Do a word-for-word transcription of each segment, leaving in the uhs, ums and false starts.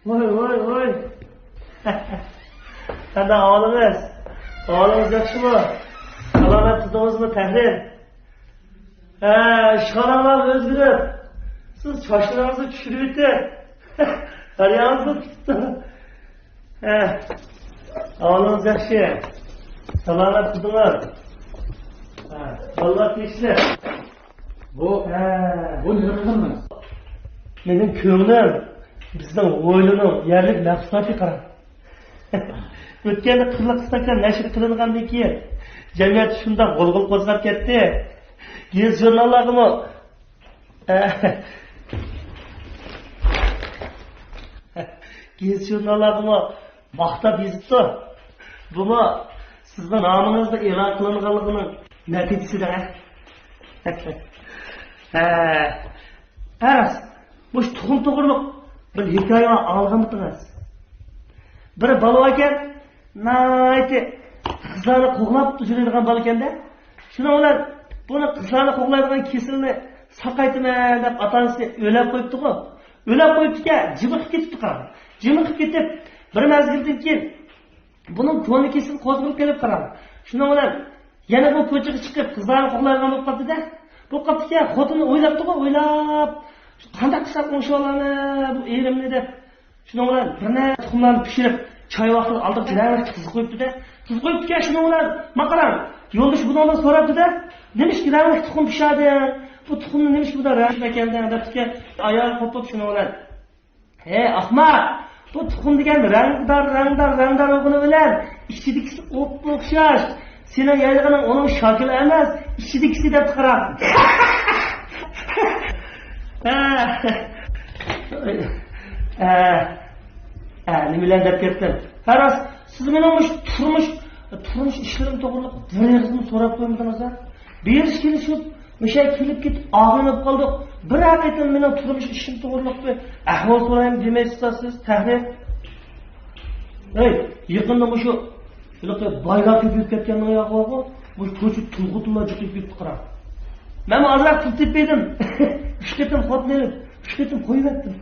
ۋاي، ۋاي، ۋاي. قانداق ئەھۋالىڭىز؟ ئەھۋالىڭىز ياخشىمۇ؟ سالامەت تۇردىڭىزمۇ، تەھرىر؟ ھە، ئىشخاناڭلار ئۆزگىرىپ، سىز چاچلىرىڭىزنى چۈشۈرۈۋېتىپ، دەرياڭىزنى تۇتۇپ. ھە، ئەھۋالىڭىز ياخشى؟ سالامەت تۇردىڭىز؟ ھە، بالىلار تىنچلىق؟ بۇ، ھە، بۇ نېمە قىلدىڭىز؟ مېنىڭ كۆڭلۈم بىزنىڭ ھويلىنىڭ يەرلىك مەھسۇلاتى، قاراڭ. ئۆتكەندە قىرلىق ئىستاكان نەشر قىلىنغاندىن كېيىن، جەمئىيەت شۇنداق غۇلغۇلا قوزغاپ كەتتى. گېزىت ژۇرناللارغىمۇ، گېزىت ژۇرناللارغىمۇ ماختاپ يېزىپتۇ. بۇمۇ سىزنىڭ نامىڭىزدا ئېلان قىلىنغانلىقىنىڭ نەتىجىسىدە. ھە، ھە، راست. مۇشۇ تۇخۇم توغرۇلۇق بىر ھېكايە ئاڭلىغانمىدىڭىز؟ بىر بالا باركەن، ناھايىتى قىزلارنى قوغلاپ يۈرىدىغان بالىكەن-دە. شۇنىڭ بىلەن بۇنى قىزلارنى قوغلايدىغان كېسىلنى ساقايتىمەن دەپ ئاتا-ئانىسى ئۆيلەپ قويۇپتىغۇ. ئۆيلەپ قويۇپتىكەن، جىمىقىپ كېتىپتۇ، قاراڭ. جىمىقىپ كېتىپ، بىر مەزگىلدىن كېيىن بۇنىڭ كونا كېسىلى قوزغىلىپ كېلىپ، قاراڭ. شۇنىڭ بىلەن يەنە بۇ كوچىغا چىقىپ، قىزلارنى قوغلايدىغان بولۇپ قاپتۇ-دە. بولۇپ قاپتىكەن، خوتۇنى ئويلاپتىغۇ، ئويلاپ، قانداق قىلسام ئوڭشىۋالارمەن بۇ ئېرىمنى دەپ. شۇنىڭ بىلەن بىر نەچچە تۇخۇملارنى پىشۇرۇپ، چاي ۋاقتىدا ئالدىغا رەڭلىك تۇز قويۇپتۇ-دە. تۇز قويۇپتىكەن، شۇنىڭ بىلەن ماقارا يولدىشى بۇنىڭدىن سوراپتۇ-دە، نېمىشقا رەڭلىك تۇخۇم پىشاردىڭ؟ بۇ تۇخۇمنى نېمىشقا بۇنداق رەڭلىك ئەكەلدىڭ؟ دەپتىكەن، ئايال قوپۇپ شۇنىڭ بىلەن. ھەي، ئەخمەق! بۇ تۇخۇم دېگەن رەڭدار، رەڭدار، رەڭدار بولغىنى بىلەن ئىچىدىكىسى ئوپئوخشاش. سېنىڭ يەيدىغىنىڭ ئۇنىڭ شاكىلى ئەمەس، ئىچىدىكىسى دەپ قارا. ھە. ھە. ھە، نېمە بىلەن دەپ كەتتىم؟ ھە، راست، سىز مېنىڭ مۇشۇ تۇرمۇش، تۇرمۇش ئىشلىرىم توغرىلىق بىر ئېغىزمۇ سوراپ قويمىدىڭىز-ھە؟ بېرىش كېلىشىپ، مۇشۇ كېلىپ كېتىپ ئاغرىنىپ قالدۇق. بىرەر قېتىم مېنىڭ تۇرمۇش ئىشىم توغرىلىق بىر ئەھۋال سورايمۇ دېمەيسىز سىز، تەھرىر. ھەي، يېقىندا مۇشۇ ھېلىقى بايلار كۆپىيىپ كەتكەننىڭ ياقى بارغۇ، مۇشۇ كوچىدا تۇرغۇتۇنلا جىقىپ كېتىپتۇ، قارا. مەنمۇ ئازراق پۇل تېپىپ بەردىم. ئۈچ قېتىم خوتۇن ئېلىپ، ئۈچ قېتىم قويۇۋەتتىم.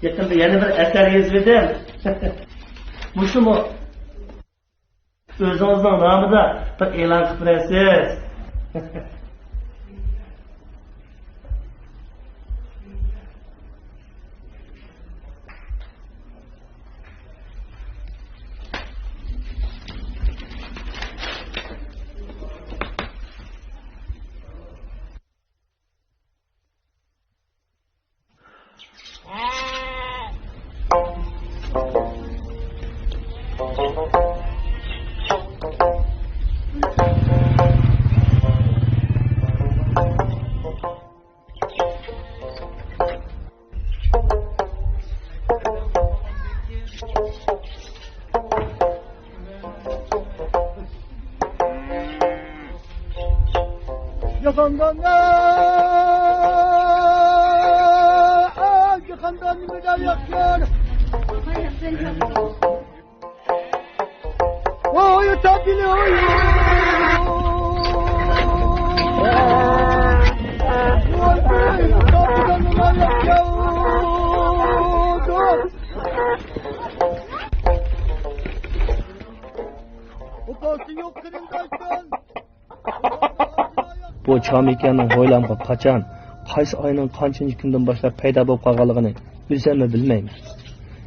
يېقىندا يەنە بىر ئەسەر يېزىۋىدىم. مۇشۇمۇ ئۆزىڭىزنىڭ نامىدا بىر ئېلان قىلىپ بېرەرسىز. جاھاندا، جاھاندا نېمىدە ياخشى؟ ۋاي تاپىلى، ۋاي. ۋاي، ۋاي، تاپىلى نېمە ياخشى؟ ئوپاسى يوق قېرىنداشتىن. بۇ چامىكەننىڭ ھويلامغا قاچان، قايسى ئاينىڭ قانچىنچى كۈنىدىن باشلاپ پەيدا بولۇپ قالغانلىقىنى ئۆزۈممۇ بىلمەيمەن.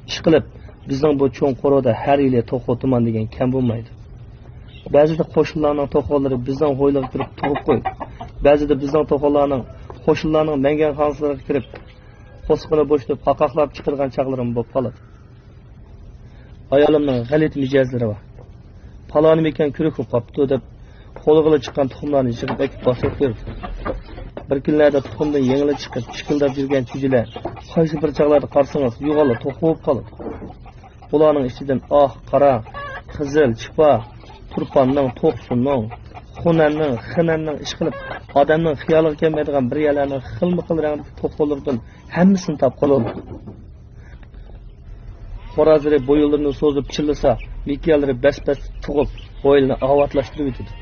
ئىشقىلىپ، بىزنىڭ بۇ چوڭ قورۇدا ھەر يىلى توخۇ تۇمان دېگەن كەم بولمايدۇ. بەزىدە قوشنىلارنىڭ توخۇلىرى بىزنىڭ ھويلىغا كىرىپ تۇغۇپ قويۇپ، بەزىدە بىزنىڭ توخۇلارنىڭ قوشنىلارنىڭ مەڭگەن خانىسىغا كىرىپ، قورسىقىنى بوشىتىپ، قاقاقلاپ چىقىدىغان چاغلىرىمۇ بولۇپ قالىدۇ. ئايالىمنىڭ غەلىتە مىجەزلىرى بار. پالانىمىكەن كۈرۈك بولۇپ قاپتۇ دەپ، قولىغىلا چىققان تۇخۇملارنى يىغىپ ئەكىپ باشلاپ بېرىدۇ. بىر كۈنلەردە تۇخۇمدىن يېڭىلا چىقىپ، چىكىلداپ يۈرگەن چۈجىلەر قايسى بىر چاغلاردا قارىسىڭىز، يوغانلا توخۇ بولۇپ قالىدۇ. بۇلارنىڭ ئىچىدىن ئاق، قارا، قىزىل، چىپا، تۇرپاننىڭ، توقسۇننىڭ، خۇنەننىڭ، خېنەننىڭ، ئىشقىلىپ، ئادەمنىڭ خىيالىغا كەلمەيدىغان بىر يەرلەرنىڭ خىلمۇ خىل رەڭدىكى توخۇلىرىدىن ھەممىسىنى تاپقىلى بولىدۇ. خورازلىرى بويۇنلىرىنى سوزۇپ چىللىسا، مىكىيانلىرى بەس-بەس تۇغۇپ، ھويلىنى ئاۋاتلاشتۇرۇۋېتىدۇ.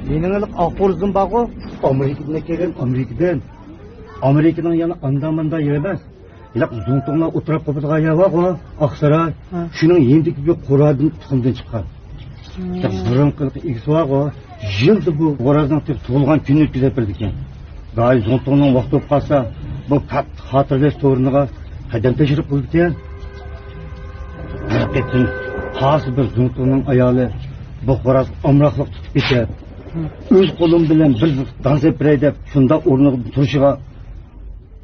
مېنىڭ ھېلىقى ئاق خورزۇم بارغۇ. ئامېرىكىدىن كەلگەن، ئامېرىكىدىن. ئامېرىكىنىڭ يەنە ئاندا-ماندا يېرى ئەمەس. ھېلىقى زۇڭتۇڭلار ئولتۇراپ قوپىدىغان يەر بارغۇ، ئاقساراي. ھە. شۇنىڭ يېنىدىكى بىر خورازدىن تۇخۇمدىن چىققان. ھە. بۇرۇنقى ئىگىسى بارغۇ، يىلدا بۇ خورازنىڭ تۇغۇلغان كۈنىنى ئۆتكۈزۈپ بېرىدىكەن. داھىي زۇڭتۇڭنىڭ ۋاقتى بولۇپ قالسا، بۇ كاتتا خاتىرىلەش سورۇنىغا قەدەم تەشرىپ قىلىدىكەن. ھەر قېتىم خاس بىر زۇڭتۇڭنىڭ ئايالى بۇ خورازغا ئامراقلىق تۇتۇپ كېتىپ، ئۆز قولۇم بىلەن بىر دان سېپىرەي دەپ، شۇنداق ئورنىدىن تۇرۇشىغا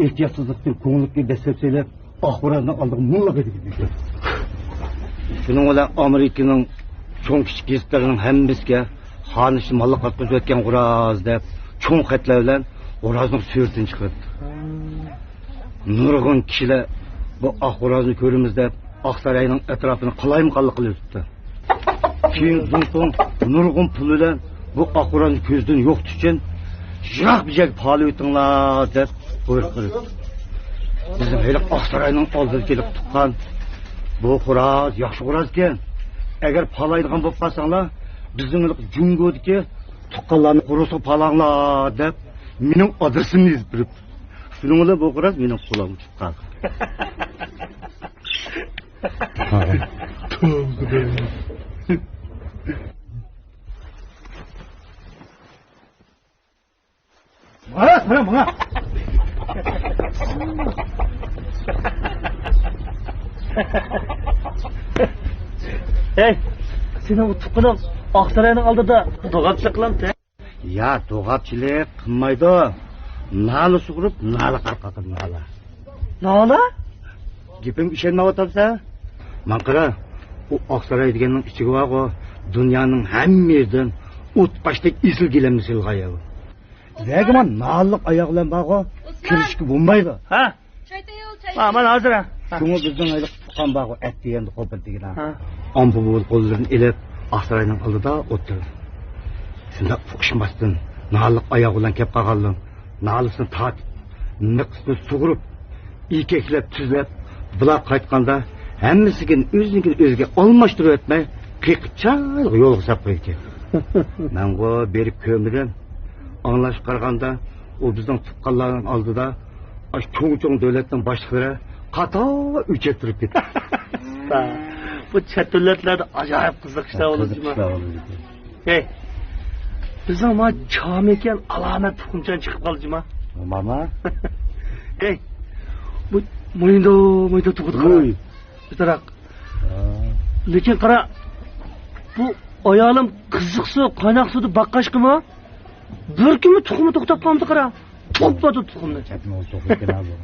ئېھتىياتسىزلىقتىن كۆڭلىگە دەسسەپ سېلىپ، ئاق خورازنىڭ ئالدىغا مۇنۇلارغا ئېتىلىپ كېتىدىكەن. شۇنىڭ بىلەن ئامېرىكىنىڭ چوڭ كىچىك گېزىتلىرىنىڭ ھەممىسىگە خانىشنى ماللىق ئاتقۇزۇۋەتكەن خوراز دەپ چوڭ خەتلەر بىلەن خورازنىڭ سۈرىتىنى چىقىرىپتۇ. نۇرغۇن كىشىلەر بۇ ئاق خورازنى كۆرىمىز دەپ ئاقساراينىڭ ئەتراپىنى قالايمىقانلىق قىلىۋېتىپتۇ. كېيىن زۇڭتۇڭ نۇرغۇن پۇل بىلەن بۇ ئاق خورازنى كۆزدىن يوقىتىش ئۈچۈن يىراق بىر يەرگە پالىۋېتىڭلار دەپ بۇيرۇق قىلىپتۇ. بىزنىڭ ھېلىقى ئاقساراينىڭ ئالدىدا كېلىپ تۇغقان بۇ خوراز ياخشى خورازكەن. ئەگەر پالايدىغان بولۇپ قالساڭلار، بىزنىڭ ھېلىقى جۇڭگودىكى تۇغقانلارنى قورۇسىغا پالاڭلار دەپ مېنىڭ ئادرېسىمنى يېزىپ بېرىپتۇ. شۇنىڭ بىلەن بۇ خوراز مېنىڭ قولۇمغا چۈشۈپ قالدى. ماڭا، ماڭا، ماڭا. ھەي، سېنىڭ ئۇ تۇغقىنىڭ ئاقساراينىڭ ئالدىدا دوغاپچىلىق قىلامتى؟ يا، دوغاپچىلىق قىلمايدۇ. نالە سۇغۇرۇپ، نالە قارقىدۇ، نالە. نالە؟ گېپىمگە ئىشەنمەيۋاتامسەن؟ ماڭا قارا، ئۇ ئاقساراي دېگەننىڭ ئىچىگە بارغۇ، دۇنيانىڭ ھەممە يېرىدىن ئوت قاشتەك ئېسىل گىلەمنى سېلىغان يەر ئۇ. نەگىمۇ نالىلىق ئاياغ بىلەن بارغۇ، كىرىشكە بولمايدۇ. ھە؟ ھە، مانا ھازىر، ھە. شۇڭا بىزنىڭ ھېلىقى تۇغقان بارغۇ، ئەت دېگەندە قوپۇر دېگەن ھە. ئامپۇ بوۋا قوللىرىنى ئېلىپ، ئاقساراينىڭ ئالدىدا ئولتۇردى. شۇنداق ئۇقۇشماستىن، نالىلىق ئاياغ بىلەن كەپ قالغانلىق، نالىسىنى تارتىپ، نىقىسىنى سۇغۇرۇپ، ئېكەكلەپ، تۈزلەپ، بۇلار قايتقاندا ھەممىسىگە ئۆزىنىڭكىنى ئۆزىگە ئالماشتۇرۇۋەتمەي، قېقىپ چالغا يولغا ساپ قويىدىكەن. مەنغۇ بېرىپ كۆرمىدىم. ئاڭلاشقا قارىغاندا، ئۇ بىزنىڭ تۇغقانلارنىڭ ئالدىدا ئاشۇ چوڭ-چوڭ دۆلەتنىڭ باشلىقلىرى قاتار ئۆچەت تۇرۇپ كېتىپتۇ. بۇ چەت دۆلەتلەردە ئاجايىپ قىزىق ئىشلار بولىدۇ جۇما. ھەي، بىزنىڭ ما چامىكەن ئالامەت تۇخۇمچان چىقىپ قالدى جۇما. ماما. ھەي، بۇ مويۇندا، مويۇندا تۇغۇدى قارا. ۋوي. بىتاراق. ھا. لېكىن قارا، بۇ ئايالىم قىزىق سۇ، قايناق سۇدا باققاچقىمۇ بىر كۈنمۇ تۇخۇمى توختاپ قالمىدى قارا. توپلاپ تۇتۇپ تۇخۇمنى. چەتنى ئۇزۇتۇپ كېتىۋالدى.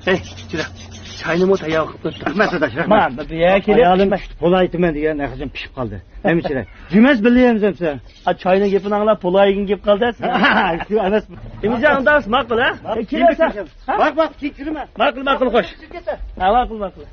ھەي، جۈرە. چاينىمۇ تەييار قىلىپ قويۇپتۇ. رەھمەت، سىرداش، رەھمەت. ما، بۇ يەر كېلىپ ئايالىم پىشمە. كۈتۈپ بولايتىمەن دېگەن نەخىجىم پىشىپ قالدى. نېمە چىرە؟ جۈمەس بىللە يەمسەن سەن؟ ئا، چاينىڭ گېپىنى ئاڭلاپ بولايىغىن گېپ قالدى سىزگە. ياق ئەمەس. ئىمىجان، ئۇنداق ماقۇل، ھە؟ ماقۇل، كېلىۋەرسە. ھە؟ ماقۇل، ماقۇل، كېيىن كىرىمەن. ماقۇل، ماقۇل، خوش. ھە، ماقۇل، ماقۇل.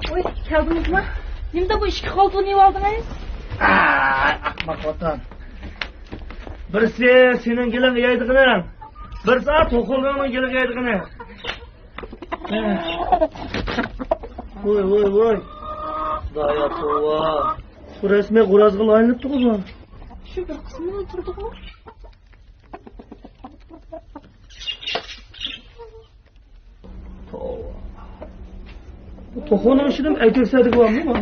ۋوي، كەلدىڭىزما؟ نېمىدە بۇ ئىككى خالتىنى يېۋالدىڭىز؟ ئاي، ئەخمەق خوتۇن. بىرسى سېنىڭ گېلىڭگە يەيدىغىنى، بىرسى توخۇلىرىڭنىڭ گېلىگە يەيدىغىنى. ۋوي، ۋوي، ۋوي. خۇدايا، توۋا. بۇ رەسمىي غورازغا ئايلىنىپتىغۇ بۇ. شۇ بىر قىسمىلا تۇرىدىغۇ. توۋا. بۇ توخۇنىڭ ئىچىدىمۇ ئەركەك سەدىكى بارمۇ بۇ؟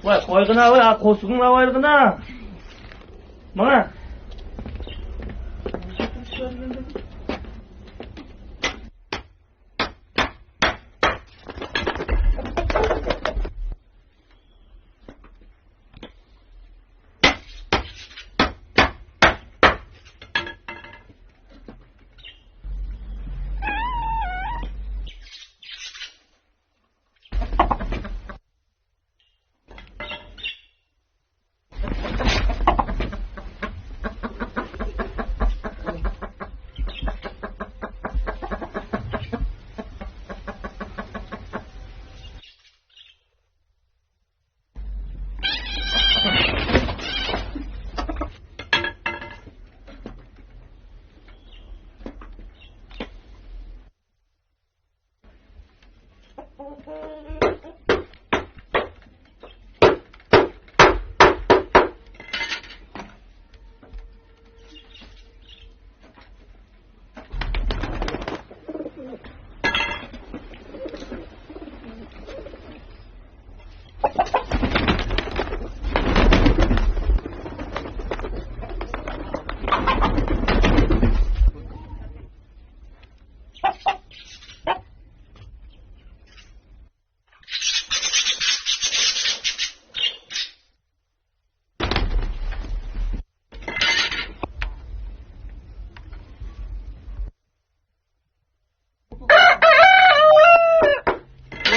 ۋاي، قويغىنا، ۋاي، قورسىقىڭنى ئاۋايلىغىنا. ماڭا.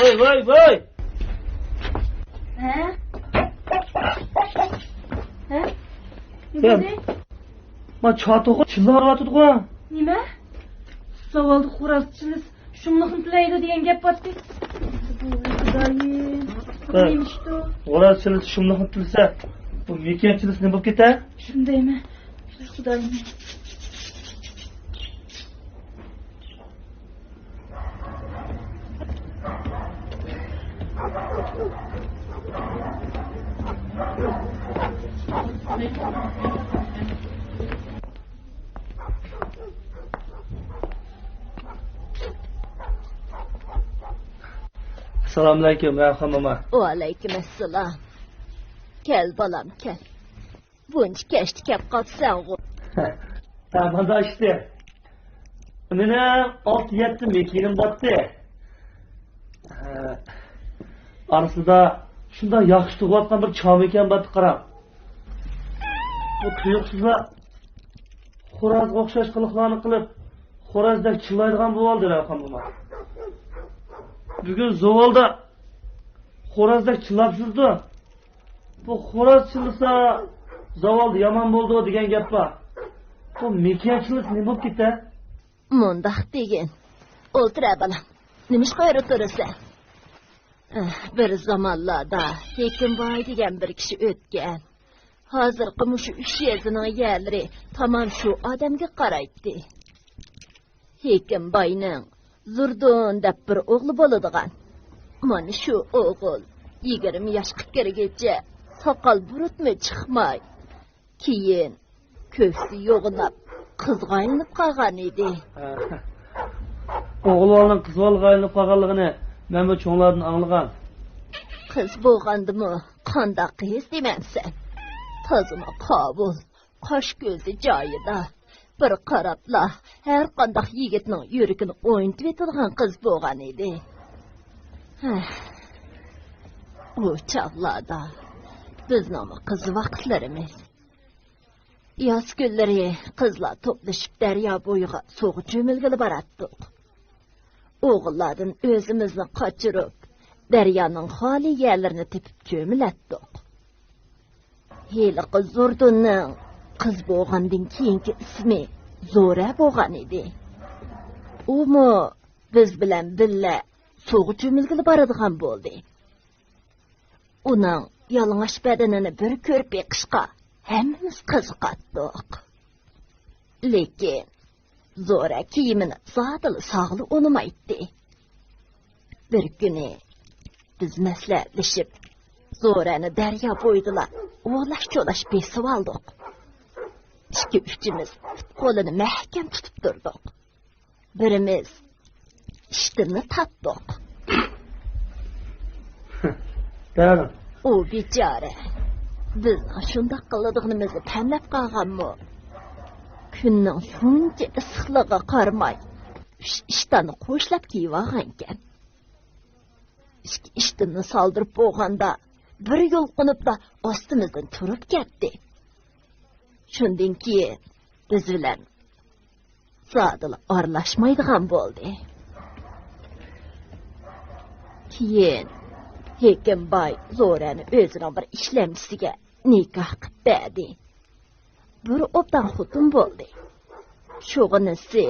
ۋاي، ۋاي، ۋاي! ھە؟ ھە؟ نېمە سەن بولدى؟ ما چاتىغا چىللاۋاتىدىغۇ. نېمە؟ زاۋالدا خوراز چىللىسا شۇملۇقنى تىلەيدۇ دېگەن گەپ بارتى. خۇدايىم، بۇ ھە. نېمە ئىشتۇ؟ خوراز چىللىسا شۇملۇقنى تىلىسە، بۇ مېكىيان چىللىسا نېمە بولۇپ كېتە؟ شۇندايمۇ؟ خۇدايىم. ئەسسالامۇئەلەيكۇم، رەيھان موما. ۋەئەلەيكۇم ئەسسالام. كەل، بالام، كەل. بۇنچە كەچتە كەپ قاپسەنغۇ. ھە، مانا ئىشتە. مېنىڭ ئالتە يەتتە مېكىيىنىم بارتى. ھە، ئارىسىدا شۇنداق ياخشى تۇغۇۋاتقان بىر چاۋ مېكىيىم بارتى، قاراڭ. بۇ تۇيۇقسىزلا خورازغا ئوخشاش قىلىقلارنى قىلىپ، خورازدەك چىللايدىغان بولۇۋالدى، رەيھان موما. بۈگۈن زاۋالدا خورازدەك چىللاپ يۈرىدۇ. بۇ خوراز چىللىسا، زاۋالدا يامان بولىدۇ دېگەن گەپ بار. بۇ مېكىيان چىللىسا نېمە بولۇپ كېتە؟ مۇنداق دېگىن. ئولتۇرە، بالام. نېمىشقا ئۆرە تۇرىسەن؟ ئەھ، بىر زامانلاردا ھېكىمباي دېگەن بىر كىشى ئۆتكەن. ھازىرقى مۇشۇ ئۈچ يېزىنىڭ يەرلىرى تامام شۇ ئادەمگە قارايتتى. ھېكىم باينىڭ زوردۇن دەپ بىر ئوغلى بولىدىغان. مانا شۇ ئوغۇل يىگىرمە ياشقا كىرگىچە ساقال بۇرۇتمۇ چىقماي، كېيىن كۆكسى يوغىناپ، قىزغا ئايلىنىپ قالغان ئىدى. ھە. ئوغۇل بالىنىڭ قىز بالىغا ئايلىنىپ قالغانلىقىنى مەنمۇ چوڭلاردىن ئاڭلىغان. قىز بولغاندىمۇ قانداق قىز دېمەمسەن؟ تازىمۇ قاۋۇل، قاش كۆزى جايىدا. بىر قاراپلا ھەر قانداق يىگىتنىڭ يۈرىكىنى ئوينىتىۋېتىدىغان قىز بولغان ئىدى. ھە. ئۇ چاغلاردا بىزنىڭمۇ قىز ۋاقىتلىرىمىز. ياز كۈنلىرى قىزلار توپلىشىپ دەريا بويىغا سۇغا چۆمۈلگىلى باراتتۇق. ئوغۇللاردىن ئۆزىمىزنى قاچۇرۇپ، دەريانىڭ خالىي يەرلىرىنى تېپىپ چۆمۈلەتتۇق. ھېلىقى زوردۇننىڭ قىز بولغاندىن كېيىنكى ئىسمى زورە بولغان ئىدى. ئۇمۇ بىز بىلەن بىللە سۇغا چۆمۈلگىلى بارىدىغان بولدى. ئۇنىڭ يالىڭاچ بەدىنىنى بىر كۆرۈپ بېقىشقا ھەممىمىز قىزىقاتتۇق. لېكىن زورە كىيىمىنى زادىلا ساغىلى ئۇنىمايتتى. بىر كۈنى بىز مەسلىھەتلىشىپ، زورەنى دەريا بويىدىلا ئولاش-چولاش بېسىۋالدۇق. ئىككى-ئۈچىمىز پۇت-قولىنى مەھكەم تۇتۇپ تۇردۇق. بىرىمىز ئىشتىننى تارتتۇق. دەۋېرىڭ. ئۇ بىچارە بىزنىڭ شۇنداق قىلىدىغىنىمىزنى پەملەپ قالغانمۇ؟ كۈننىڭ شۇنچە ئىسسىقلىقىغا قارىماي، ئۈچ ئىشتاننى قوشلاپ كىيىۋالغانىكەن. ئىككى ئىشتىننى سالدۇرۇپ بولغاندا، بىر يۇلقۇنۇپلا ئاستىمىزدىن تۇرۇپ كەتتى. شۇندىن كېيىن بىز بىلەن زادىلا ئارىلاشمايدىغان بولدى. كېيىن ھېكىم باي زورەنى ئۆزىنىڭ بىر ئىشلەمچىسىگە نىكاھ قىلىپ بەردى. بىر ئوبدان خوتۇن بولدى. شۇغىنىسى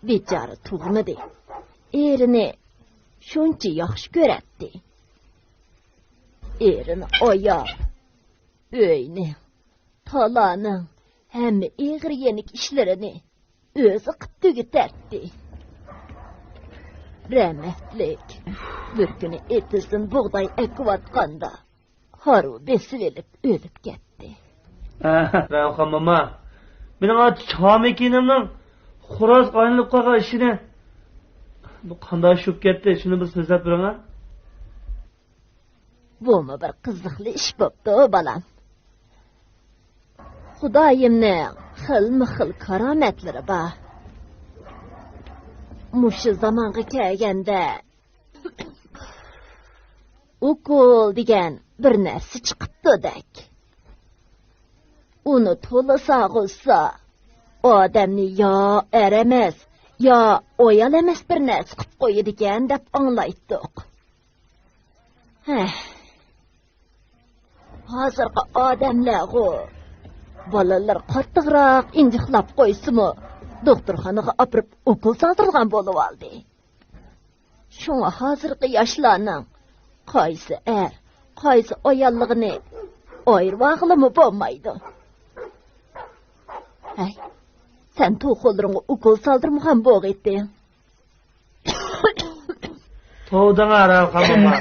بىچارە تۇغمىدى. ئېرىنى شۇنچە ياخشى كۆرەتتى. ئېرىنى ئاياپ، ئۆينى، تالانىڭ ھەممە ئېغىر يېنىك ئىشلىرىنى ئۆزى قىپ تۈگىتەتتى. رەھمەتلىك بىر كۈنى ئېتىزدىن بۇغداي ئەكىۋاتقاندا، ھارۋا بېسىۋېلىپ ئۆلۈپ كەتتى. ھە، رەۋخان موما، مېنىڭ ئاچا چامىكىنىمنىڭ خوراز ئايلىنىپ قالغان ئىشىنى، بۇ قانداق ئىش بولۇپ كەتتى؟ شۇنى بىر سۆزلەپ بېرىڭە. بۇمۇ بىر قىزىقلىق ئىش بوپتۇ، بالام. خۇدايىمنىڭ خىلمۇ خىل كارامەتلىرى بار. مۇشۇ زامانغا كەلگەندە، ئوكۇل دېگەن بىر نەرسە چىقىپتۇدەك. ئۇنى تولا ساغۇزسا، ئادەمنى يا ئەر ئەمەس، يا ئايال ئەمەس بىر نەرسە قىپ قويىدىكەن دەپ ئاڭلايتتۇق. ھەھ. ھازىرقى ئادەملەرغۇ، بالىلىرى قاتتىقراق ئىنجىقلاپ قويسىمۇ، دوختۇرخانىغا ئاپىرىپ ئوكۇل سالدۇرىدىغان بولۇۋالدى. شۇڭا ھازىرقى ياشلارنىڭ قايسى ئەر، قايسى ئاياللىقىنى ئايرىۋالغىلىمۇ بولمايدۇ. ھەي، سەن توخۇلىرىڭغا ئوكۇل سالدۇرمىغان بوغىتتىڭ. توۋا دەڭ، رەۋخان موما.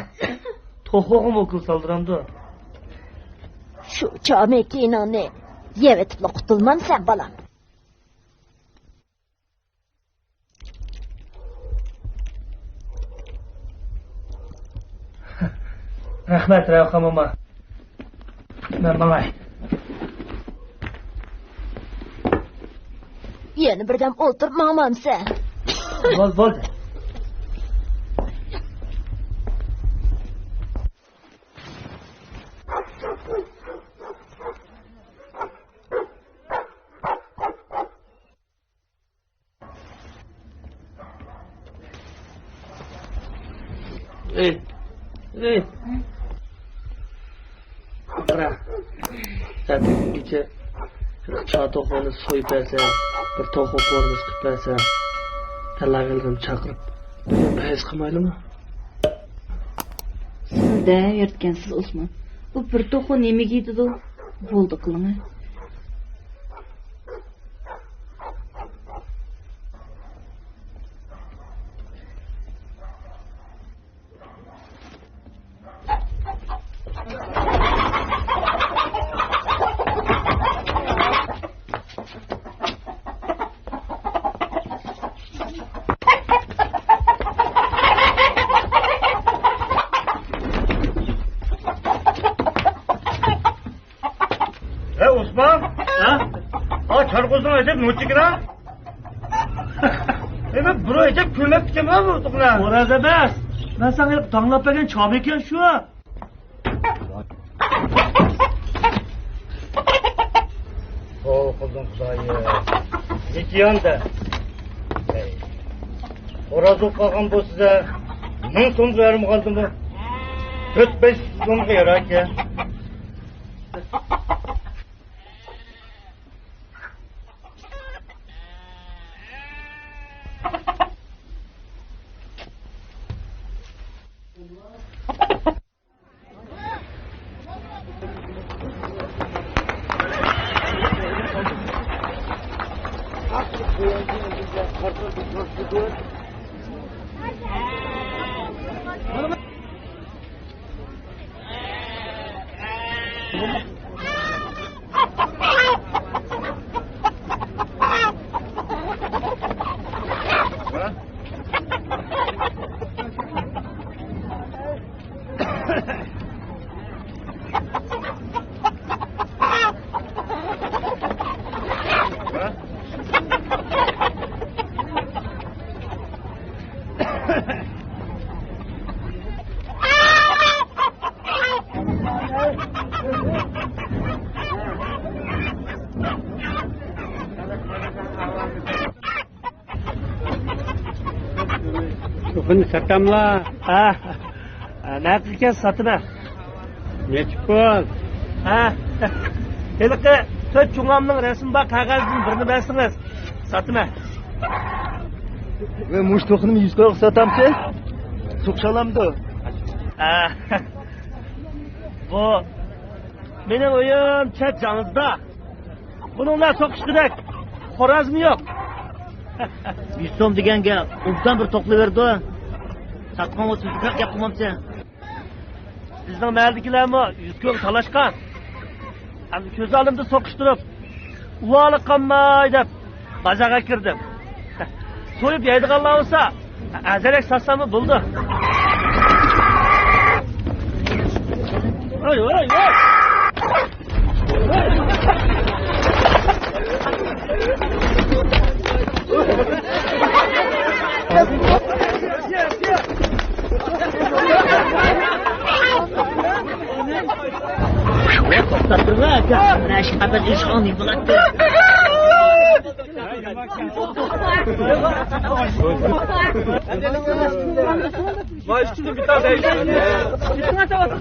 توخۇغىمۇ ئوكۇل سالدۇرامدۇ؟ شۇ چامىكىنىڭنى يەۋېتىپلا قۇتۇلمامسەن، بالام؟ رەھمەت، رەۋخان موما. مەن ماڭاي. يەنە بىردەم ئولتۇرۇپ ماڭمامسەن؟ بول، بولدى. ئېي، ئېي. قارا، سەن بۈگۈنگىچە بىر چاتاق ھونىسى سويۇپ بەرسەم، بىر توخۇ قورۇمىسى قىلىپ بەرسەم، تەللا كەلگەن چاقىرىپ، بۈگۈن بەھس قىلمايلىمۇ؟ سىز دەۋېرىدىكەنسىز، ئوسمان. بۇ بىر توخۇ نېمىگە يېتىدۇ؟ بولدى قىلىڭە. ئەجەب نوچىكىنا. ئەمە بۇرۇن ئەجەب كۆرمەپتىكەنمەن بۇ توخۇنى. خوراز ئەمەس. مەن ساڭا داڭلاپ بەرگەن چابى ئىكەن شۇ. توۋا قىلدىم خۇدايىم. نېكىيان دە. خوراز بولۇپ قالغان بولسا، مىڭ سومغا بەرمىگەندىمۇ، تۆت بەش سومغا ياراكەن. بۇنى ساتاملا؟ ھە. نەقىگە ساتىمەن. نەچچە پۇل؟ ھە. ھېلىقى تۆت چوڭامنىڭ رەسىمى بار قەغەزدىن بىرنى بەرسىڭىز، ساتىمەن. ۋە مۇشۇ توخۇنى يۈز كويغا ساتامسى؟ سوقۇشالامدۇ؟ ھە. بۇ مېنىڭ ئۆيۈم چەت جاڭزىدا. بۇنىڭ بىلەن سوقۇشقۇدەك خورازمۇ يوق. يۈز سوم دېگەنگە ئوبدان بىر توقلىۋېرىدۇ. ساتقان بولسا بىزگە گەپ قىلمامسەن؟ بىزنىڭ مەھەللىدىكىلەرمۇ يۈز كويغا تالاشقان. ئەمدى كۆز ئالدىمدا سوقۇشتۇرۇپ، ئۇۋالىق قالماي دەپ بازارغا كىردىم. سويۇپ يەيدىغانلار بولسا، ئەزەلەك ساتساممۇ بولىدۇ. ۋاي، ۋاي، ۋاي! توختاپ تۇرغىن ئاكا، مانا شۇ قەپەس ئېشىقىڭ نېمە قىلاتتى؟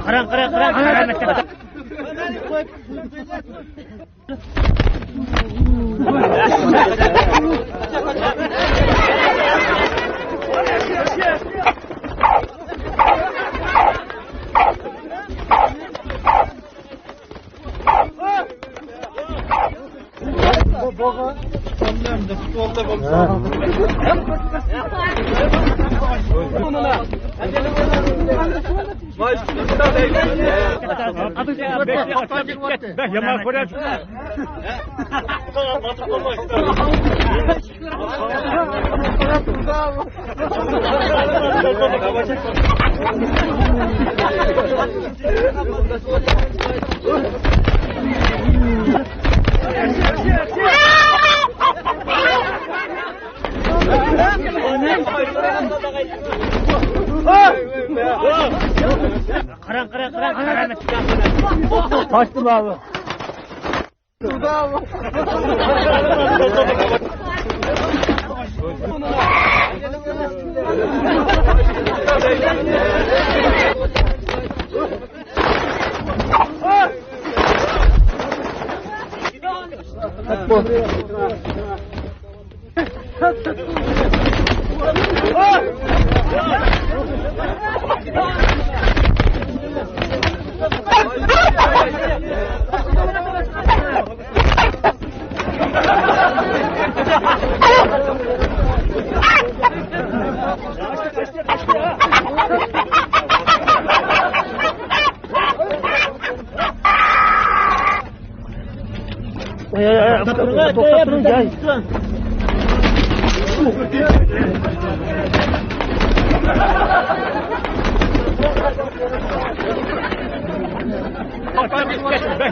قاراڭ، قاراڭ، قاراڭ، قاراڭ. يامان كۆرۈپ. قاراڭ، قاراڭ، قاراڭ، قاراڭ. قاچتىم ئابا.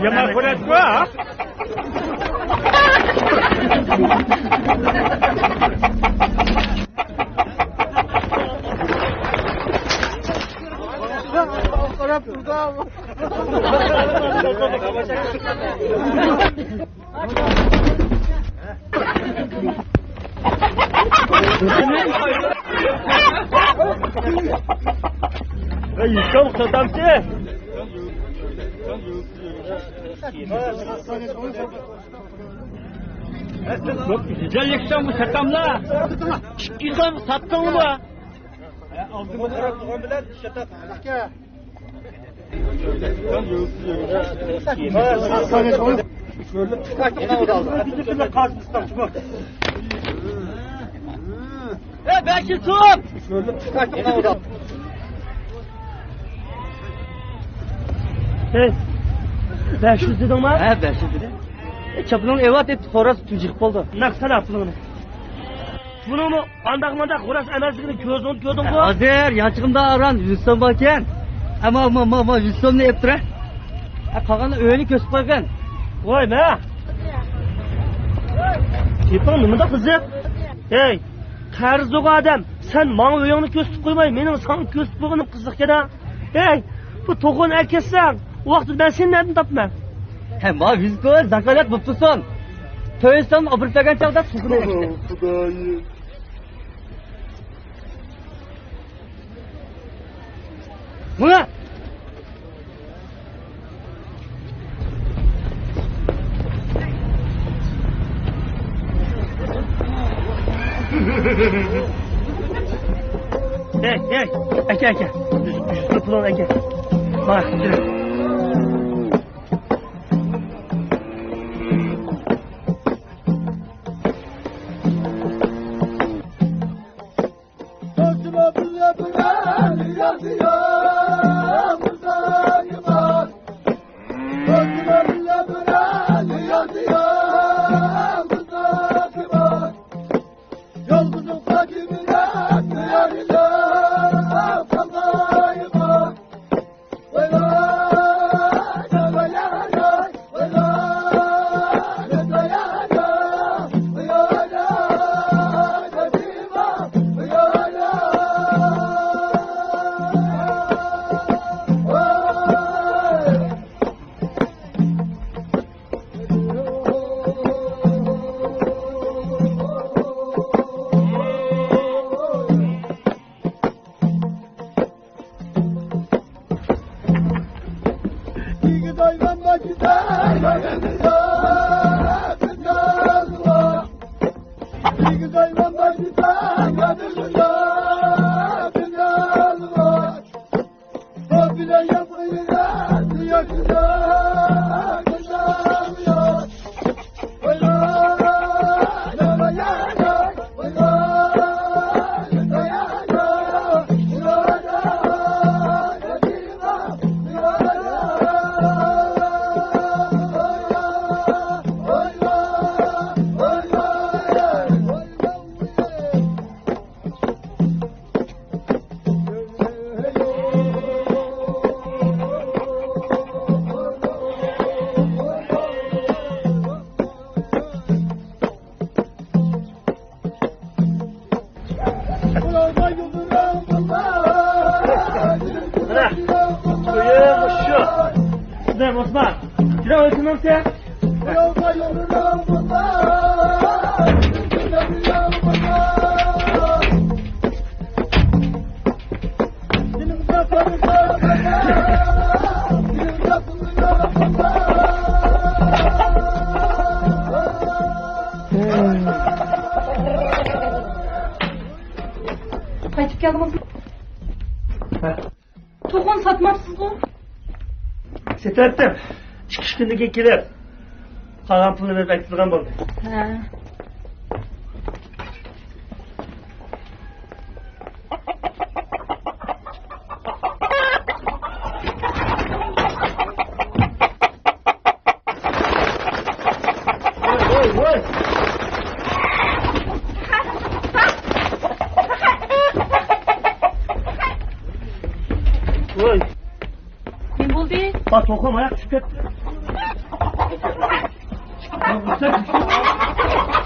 يامان كۆرەتتى. يۈكسەڭ ساتامسى؟ يۈكسەڭ ساتاملا؟ ئىككى سوم ساتتىڭمۇ؟ ئە، بەش يۈز سوم! ھەي، بەش يۈز دېدىڭما؟ ھە، بەش يۈز دېدىم. ئە، چاپىنىڭنى ئېۋات دەپ خوراز تۇنجۇقۇپ قالدى. نەق سالا پۇلۇڭنى. بۇنىڭمۇ ئانداق مانداق خوراز ئەمەسلىكىنى كۆزۈڭ كۆردۈڭغۇ؟ ھازىر يانچىقىمدا ئاران يۈز سوم باركەن. ئەمما، ما، ما، ما، يۈز سومنى ئېلىپ تۇرە. ھە، قالغاننى ئۆينى كۆرسىتىپ قويغىن. ۋاي مە! گېپىڭ نېمىنداق قىزىق؟ ھەي، قەرزلىغان ئادەم، سەن ماڭا ئۆيۈڭنى كۆرسىتىپ قويماي، مېنىڭ ساڭا كۆرسىتىپ قويغىنىم قىزىق ئىكەن-ھە. ھەي، بۇ توخۇنى ئەكەلسەڭ، ئۇ ۋاقىتتا مەن سېنى نەدىن تاپىمەن؟ ھە، ما ۋىزكو زاكالەت بوپتۇسۇن. تۆت سوم ئوبوروت بەرگەن چاغدا توخۇنى ئەكەلدىم. خۇدايىم. مانا! ھەي، ھەي، ئەكە، ئەكە. يۈز، يۈز پۇلۇڭنى ئەكە. مانا، يۈز. مانا، ئۆيۈم مۇشۇ. سىزلەر ئوسمان، كىرە ئۆيسىنىڭ سەن. قايتىپ كەلدىڭىزمۇ؟ ھە. توخۇنى ساتماپسىزغۇ؟ سېتىۋەتتىم. ئىككى ئۈچ كۈندىن كېيىن كېلىپ، قالغان پۇلنى بېرىپ ئەكېتىدىغان بولدى. ھە. ۋوي، ۋوي، ۋوي. ۋوي. نېمە بولدى؟ ئا، توخۇ ماياق چۈشۈپ كەتتى. يا، بۇ سەن چۈشتۈڭ.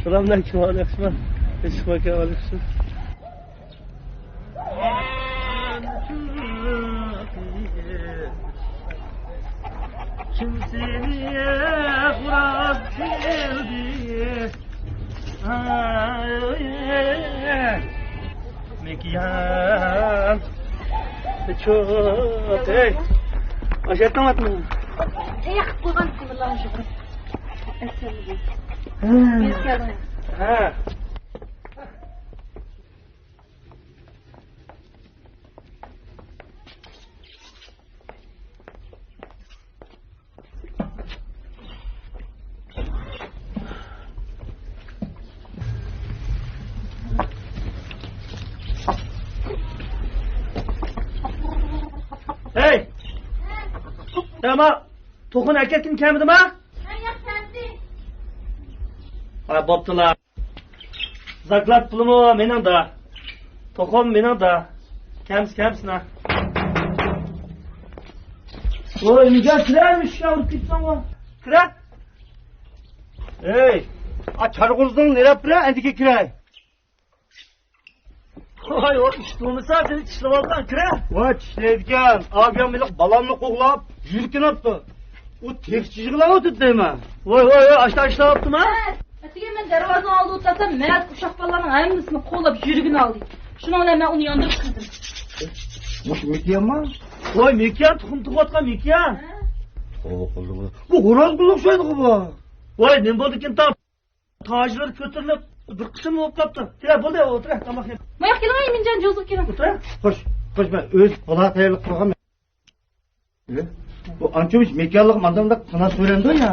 سلام عليكم، ياخشىمۇ؟ ياخشىمۇ، ياخشى. كىم سېنى خوراز قىلدى؟ مېكىيان. چوق. ئەي. ئاشۇ يەردىن ئاتمىدىڭ؟ تەييار قىلىپ قويغان قىلدىلا شۇ. ھە. ھەي! سەن ما توخۇنى ئەكەتكىن كەمدىما؟ ھە، ياق، كەمدى. ھە، بوپتىلا. زاكلات پۇلىمۇ مېنىڭدا. توخۇم مېنىڭدا. كەمسە، كەمسىنا. ۋوي، نىگار، كىرە، مۇشۇ ئۇرۇپ كېتىسەن ۋو. كىرە. ئەي، ئا، چارغۇزدۇڭ نېرەپ بىرە، ئەندىكى كىرەي. ۋاي، ئۇ ئىش بولمىسا، سېنى چىشلىۋالغان، كىرە. ۋاي، چىشلەيدىكەن. ئابىيام ھېلىقى بالامنى قوغلاپ، يۈرىكىنى ئاپتۇ. ئۇ تېخىچە يىغلاۋاتىدۇ دەيمەن. ۋاي، ۋاي، ۋاي، ئاشتا ئىشلەۋاپتىما؟ ئەتىگەن مەن دەرۋازىنىڭ ئالدىدا ئولتۇرسام، مەھەللىدىكى ئۇششاق بالىلارنىڭ ھەممىسىنى قوغلاپ يۈرىكىنى ئالدى. شۇنىڭ بىلەن مەن ئۇنى ياندۇرۇپ چىقىردىم. مۇشۇ مېكىيانمۇ؟ ۋاي، مېكىيان، تۇخۇم تۇغۇۋاتقان مېكىيان. ھە؟ بۇ خوراز بولۇپ ئوخشايدىغۇ بۇ. ۋاي، نېمە بولدىكىن تاڭ؟ تاجلىرى كۆتۈرۈلۈپ، بىر قىسىم بولۇپ قاپتۇ. كېلە، بولدى، ئولتۇرە، تاماق يەپ. ماياق كېلىڭ، ئىمىنجان، جوزۇپ كېلىڭ. ئولتۇرە. خوش، خوش، مەن ئۆز پۇلا تەييارلىق قىلغان. بۇ ئانچە مۇنچە مېكىيانلىقى مانداق قانات سۆرەمدۇ يا؟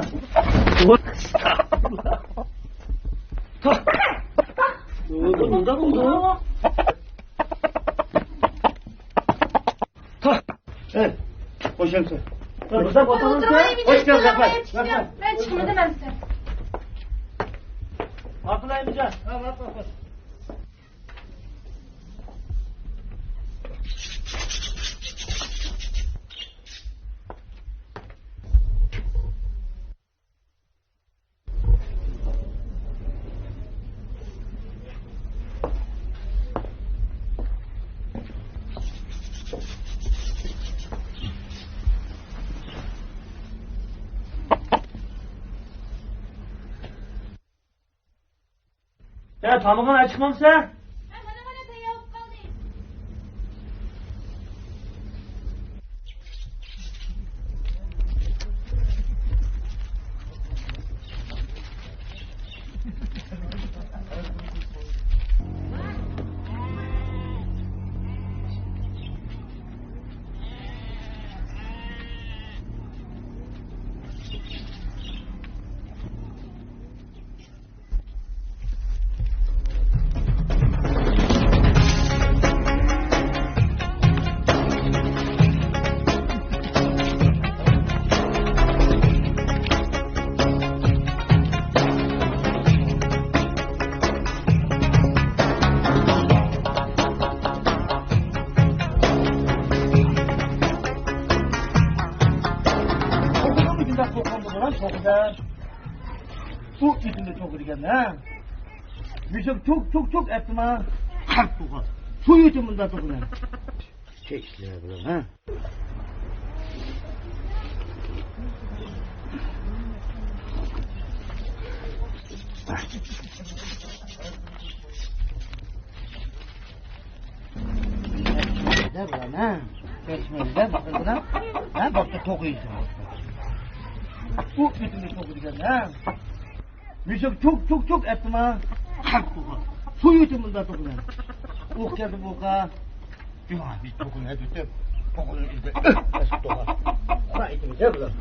ئۇنداق بولدى. ھە، خوش ئەمىسە. بىزدە ئولتۇرۇڭ. خوش كەلدىڭ، رەھمەت، رەھمەت. مەن چىقىمەن دېمەمسەن. ماقۇل، ئەمىجان. ھە، ماقۇل، خوش. يا، تامىقىڭ ئاچىقمامسەن؟ ھە، مانا، مانا، تەييار بولۇپ قالدى. بۇ يېتىمدە توقۇ دېگەن، ھە؟ مۇشۇ توك، توك، توك ئەتما. قارت توقۇ. شۇ يېتىم بۇنداق توقۇ. چەكسىلەر بۇلار، ھە؟ دە بۇلار، ھە؟ چەكسىلەر دە بۇلار. ھە، باشتا توقۇ يېتىم. بۇ يېتىمدە توقۇ دېگەن، ھە؟ مۇشۇ چوك، چوك، چوك ئەتتىما. قارت توقۇ. سۇ يۇتۇم بۇنداق توقۇنى. ئوق كەلدى بۇ ئوقا. جۇما، بىز توقۇنى ئەتۈتۈپ، توقۇنى ئىزدەپ، ئەسىپ توقا. قارا ئېتىمىز يا بۇلار.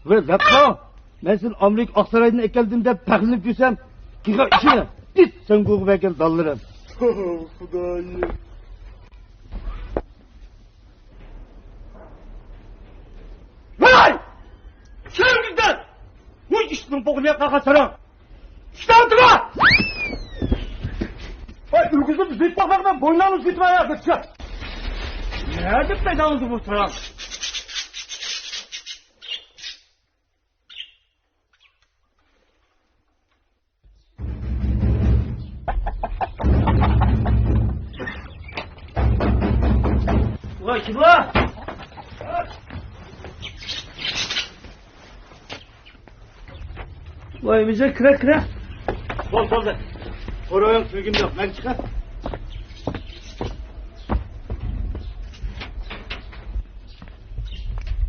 ۋەي ۋەققا! مەن سېنى ئامېرىكا ئاقسارايدىن ئەكەلدىم دەپ پەخىرلىنىپ يۈرسەم، قىغا ئىشىنى دىت سەن گۇغا بەرگەن داللىرىم. خۇدايىم. ۋاي! چۈشۈرگۈزدۈر! بۇ ئىشنىڭ بوغۇنى قالغان ساراڭ! ئىشتە ئالدىغا! ۋاي، ئۈرگۈزۈپ زىت باقماقتا بويناڭنى زىت بايا بىتچە! نەدە پەيداڭىزدۇ بۇ ساراڭ؟ ۋاي، كىم بۇ؟ ۋاي، مىجە، كىرە، كىرە. بول، بولدى. قورۇڭ، سۆيگۈم يوق، مەن چىقە.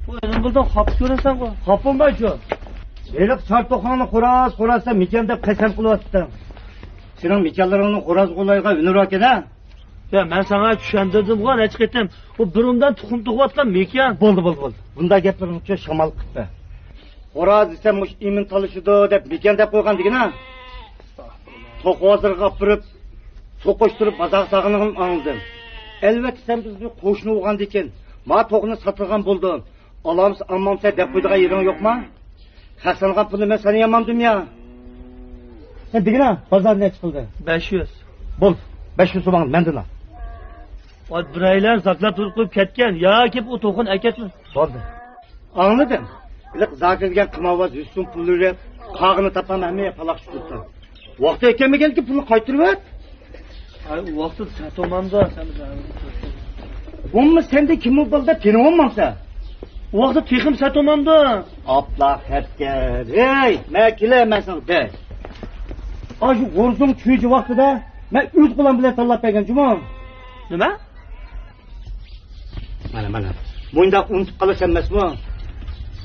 ۋاي، نېمە بولدۇڭ؟ خاپا كۆرۈنسەڭغۇ. خاپىمايچۇ. ھېلىقى چار توخۇڭنى خوراز، خوراز دەپ مېكىيان دەپ قەسەم قىلىۋاتىدۇ. سېنىڭ مېكىيانلىرىڭنى خوراز غۇلايغا ھۈنىرى باركەن-ھە؟ يا، مەن ساڭا چۈشەندۈردۈمغۇ نەچچە قېتىم. ئۇ بۇرۇندىن تۇخۇم تۇغۇۋاتقان مېكىيان. بولدى، بولدى، بولدى. بۇنداق گەپلىرىڭنى شامال قىپتۇ. خوراز دېسەم مۇشۇ ئىمىن تالىشىدۇ دەپ مېكىيان دەپ قويغان دېگىنە. توخۇ بازىرىغا ئاپىرىپ، سوقۇشتۇرۇپ بازارغا سالغىنىڭنى ئاڭلىدىم. ئەلۋەتتە، سەن بىزنى قوشنا بولغاندىكىن، ما توخۇنى ساتىدىغان بولدۇڭ. ئالامسەن، ئالمامسەن دەپ قويىدىغان يېرىڭ يوقما؟ خەرجلەنگەن پۇلنى مەن ساڭا يامامدىم يا؟ سەن دېگىنە، بازار نەچچە قىلدى؟ بەش يۈز. بول، بەش يۈز سوماڭنى مەندىن ئال. ۋاي، بىرەيلەن زاكلاپ تۇرۇپ قويۇپ كەتكەن ياكى ئۇ توخۇنى ئەكەتمە. بولدى. ئاڭلىدىم. ھېلىقى زاكىر دېگەن قىمارۋاز يۈز سوم پۇل بېرىپ، قاغىنى تاپالماي ھەممە يەر پالاقشىپ تۇرۇپتۇ. ۋاقتى يەتكەنمىكەنكى پۇلنى قايتۇرۇۋەت. ئاي، ئۇ ۋاقتىدا سەتومامدا. ئۇممۇ سەندە كىممۇ بالدا تېنىۋالمامسەن؟ ئۇ ۋاقتىدا تېخىمۇ سەتومامدا. ئاپلا خەتكە. ھەي، مەن كېلەمەن ساڭا دەي. ئاشۇ غورزۇڭ چۈجە ۋاقتىدا مەن ئۆز قولۇم بىلەن تاللاپ بەرگەن جۇمۇ. نېمە؟ مانا، مانا. مۇنداق ئۇنتۇپ قالىسەن ئەمەسمۇ؟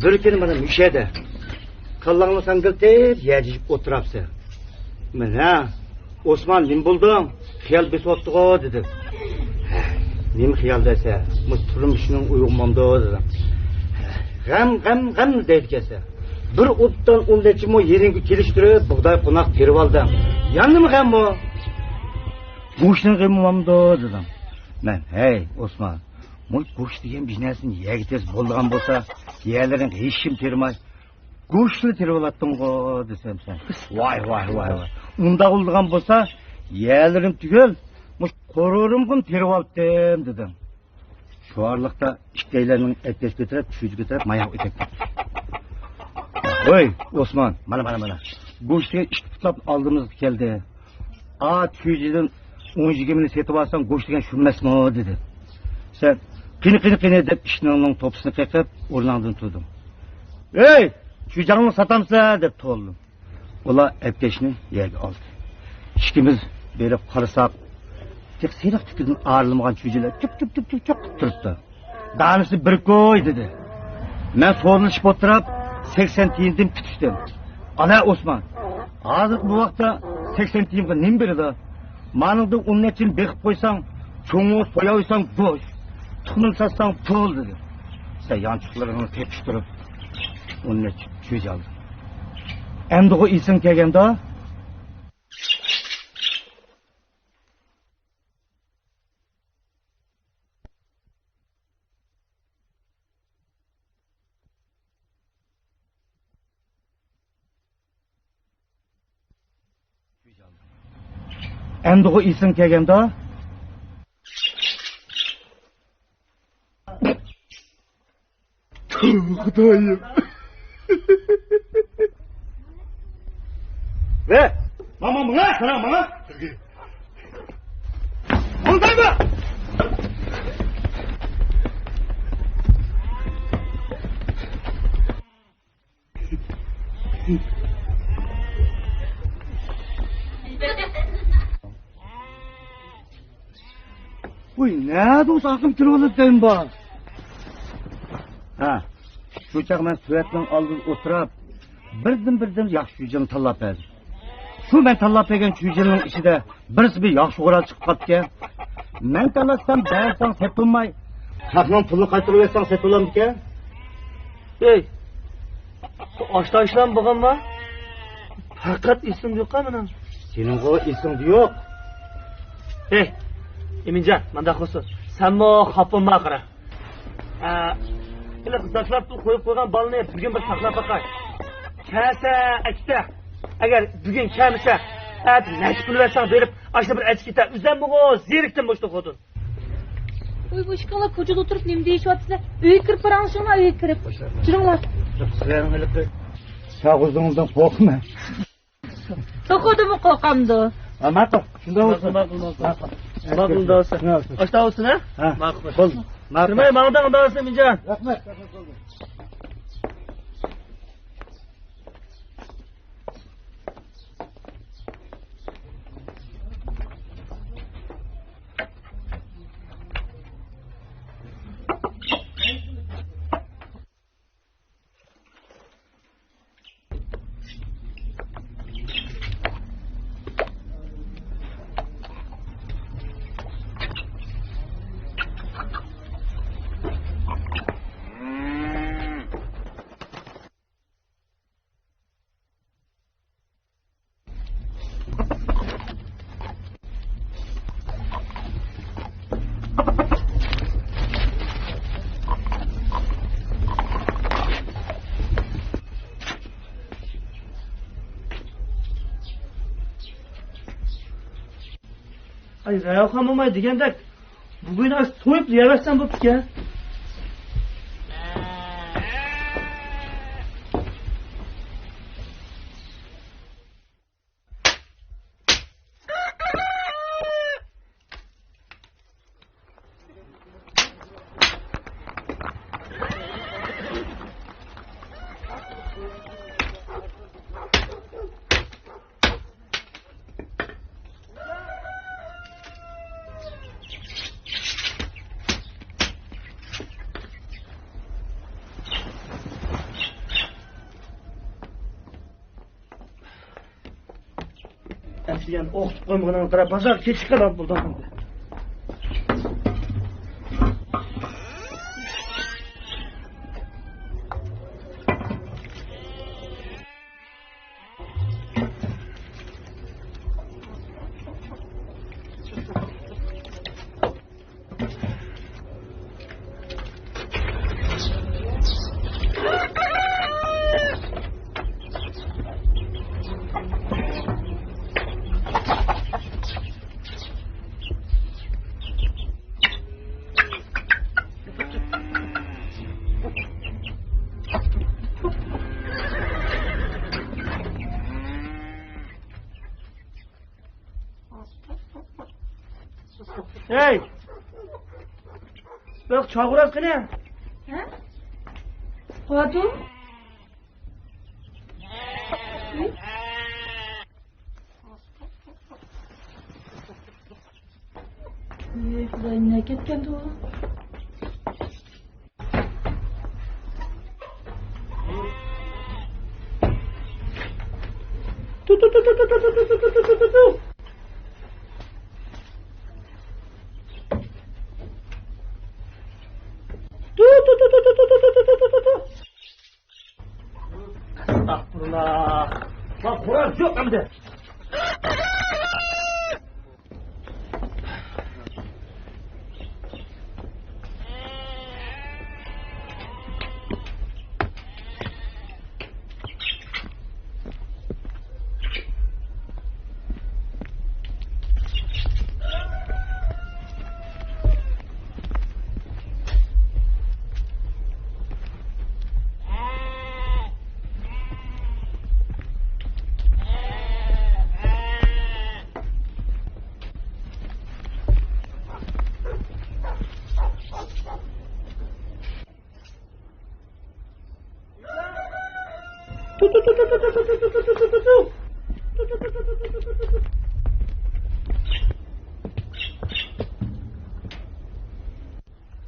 بىر كۈنى مانا مۇشۇ يەردە. كاللاڭنى ساڭگىلتىپ يەرجىشىپ ئولتۇرامسەن. مانا، ئوسمان، نېمە بولدۇڭ؟ خىيال بېسىۋاتتىغۇ دېدىم. نېمە خىيال دېسە، مۇشۇ تۇرمۇشنىڭ ئۇيغۇنمامدۇ دېدىم. غەم، غەم، غەم دەيدىكەنسەن. بىر ئوبدان ئون نەچچە مو يېرىڭگە كېلىشتۈرۈپ، بۇغداي قوناق تېرىۋالدىڭ. يەنىمۇ غەممۇ؟ گۆشنىڭ غېمى بولامدۇ دېدىم. مەن، ھەي، ئوسمان، مۇشۇ گۆش دېگەن بىر نەرسىنى يەرگە تېرىسا بولىدىغان بولسا، يەرلىرىڭ ھېچكىم تېرىماي، گۆشلا تېرىۋالاتتىڭغۇ دېسەم سەن. ۋاي، ۋاي، ۋاي، ۋاي. ئۇنداق بولىدىغان بولسا، يەرلىرىم تۈگۈل، مۇشۇ قورۇرۇمغىمۇ تېرىۋالاتتىم دېدىم. شۇ ئارىلىقتا ئىككىيلەننىڭ ئەتكەش كۆتۈرۈپ، چۈجە كۆتۈرۈپ، ماياق ئۆتۈپ كەتتى. ھوي، ئوسمان، مانا، مانا، مانا. گۆش دېگەن ئىككى پۇتلاپ ئالدىمىزغا كەلدى. ئا، چۈجىدىن ئون يىگىرمىنى سېتىۋالساڭ، گۆش دېگەن شۇ ئەمەسمۇ؟ دېدى. سەن، قېنى، قېنى، قېنى دەپ، ئىشىكنىڭ توپىسىنى قېقىپ، ئورنۇڭدىن تۇردۇڭ. ھەي، چۈجەڭنى ساتامسەن؟ دەپ توۋلىدىم. ئۇلار ئەپكەشنى يەرگە ئالدى. ئىككىمىز بېرىپ قارىساق، تېخى سېرىق تۈكىدىن ئايرىلمىغان چۈجىلەر چۈپ، چۈپ، چۈپ، چۈپ، چۈپ قىلىپ تۇرۇپتۇ. دانىسى بىر كوي دېدى. مەن سودىلىشىپ ئولتۇراپ، سەكسەن تىيىندىن پۈتۈشتۈم. ئانا ئوسمان، ھازىرقى بۇ ۋاقىتتا سەكسەن تىيىنغا نېمە بېرىدۇ؟ مانىڭدىن ئون نەچچىنى بېقىپ قويساڭ، چوڭ بولۇپ سوياۋەرسەڭ گۆش، تۇخۇمنى ساتساڭ پۇل دېدى. سەن يانچۇقلىرىڭنى تېپىشتۇرۇپ، ئون نەچچە چۈجە ئالدىم. ئەمدىغۇ ئېسىڭ كەلگەندۇ؟ ئەمدىغۇ ئېسىڭ كەلگەندۇ؟ خۇدايىم. ۋە، ماڭا، ماڭا، ماڭا، ماڭا. بولدايمۇ؟ ۋوي، نەدە ئۇ ئاقىم كىرىۋالىدۇ دەيمەن بار. ھە، شۇ چاغ مەن سۆۋەتنىڭ ئالدىدا ئولتۇرۇپ، بىردىن-بىردىن ياخشى چۈجىنى تاللاپ بەردىم. شۇ مەن تاللاپ بەرگەن چۈجىنىڭ ئىچىدە بىرسى بىر ياخشى غورال چىقىپ قاپتىكەن. مەن تاللاتسام، بەرسەڭ سېتىلماي، خەقنىڭ پۇلىنى قايتۇرۇۋەتسەڭ سېتىلامدىكەن. ئەي، ئاشتا ئىشلام بولغانما؟ پەقەت ئېسىمدە يوققا مېنىڭ. سېنىڭغۇ ئېسىڭدە يوق. ئەي، ئىمىنجان، مانداق قىلسۇن. سەنمۇ خاپا بولما قارا. ئە، ھېلىقى زاكلاردا قويۇپ قويغان بالىنى بۈگۈن بىر ساقلاپ باقاي. كەلسە ئەكىتە. ئەگەر بۈگۈن كەلمىسە، ئەتە نەچچە پۇل بەرسەڭ بېرىپ، ئاشۇ بىر ئەچكىتە ئۈزەممىغۇ، زېرىكتىم مۇشۇ توخۇدىن. ۋوي، بۇ ئىككىڭلار كوچىدا ئولتۇرۇپ نېمە دېيىشىۋاتىسىلەر؟ ئۆيگە كىرىپ پاراڭلىشىڭلار، ئۆيگە كىرىپ. جۈرۈڭلار. سىلەرنىڭ ھېلىقى ساغۇزۇڭدىن قورقىمەن. توخۇدىنمۇ قورقامدۇ؟ ھە، ماقۇل. شۇنداق بولسۇن. ماقۇل، ماقۇل، ماقۇل. ماقۇل. ماقۇل، ماقۇل. ئاشتا بولسۇن، ھە؟ ھە. ماقۇل. بولدى. ماقۇل. تۈرمەي ماڭدىڭ، ئاشتا بولسۇن، ئىمىنجان. رەھمەت، رەھمەت، بولدى. ئاي، رايخان موماي دېگەندەك، بۈگۈن ئاش سويۇپ يەۋەتسەم بوپتىكەن. ئەسلىگەن ئوقۇتۇپ قويمىغىنىڭغا قاراپ، بازار كېچىككەن بولدى. ھەي! بىر چاغۇراز قېنى؟ ھە؟ قوۋاتۇ؟ ئى، خۇدايىم، نە كەتكەندۇ؟ ئەستەغپۇرۇللا. ما خوراز يوق ئەمدى.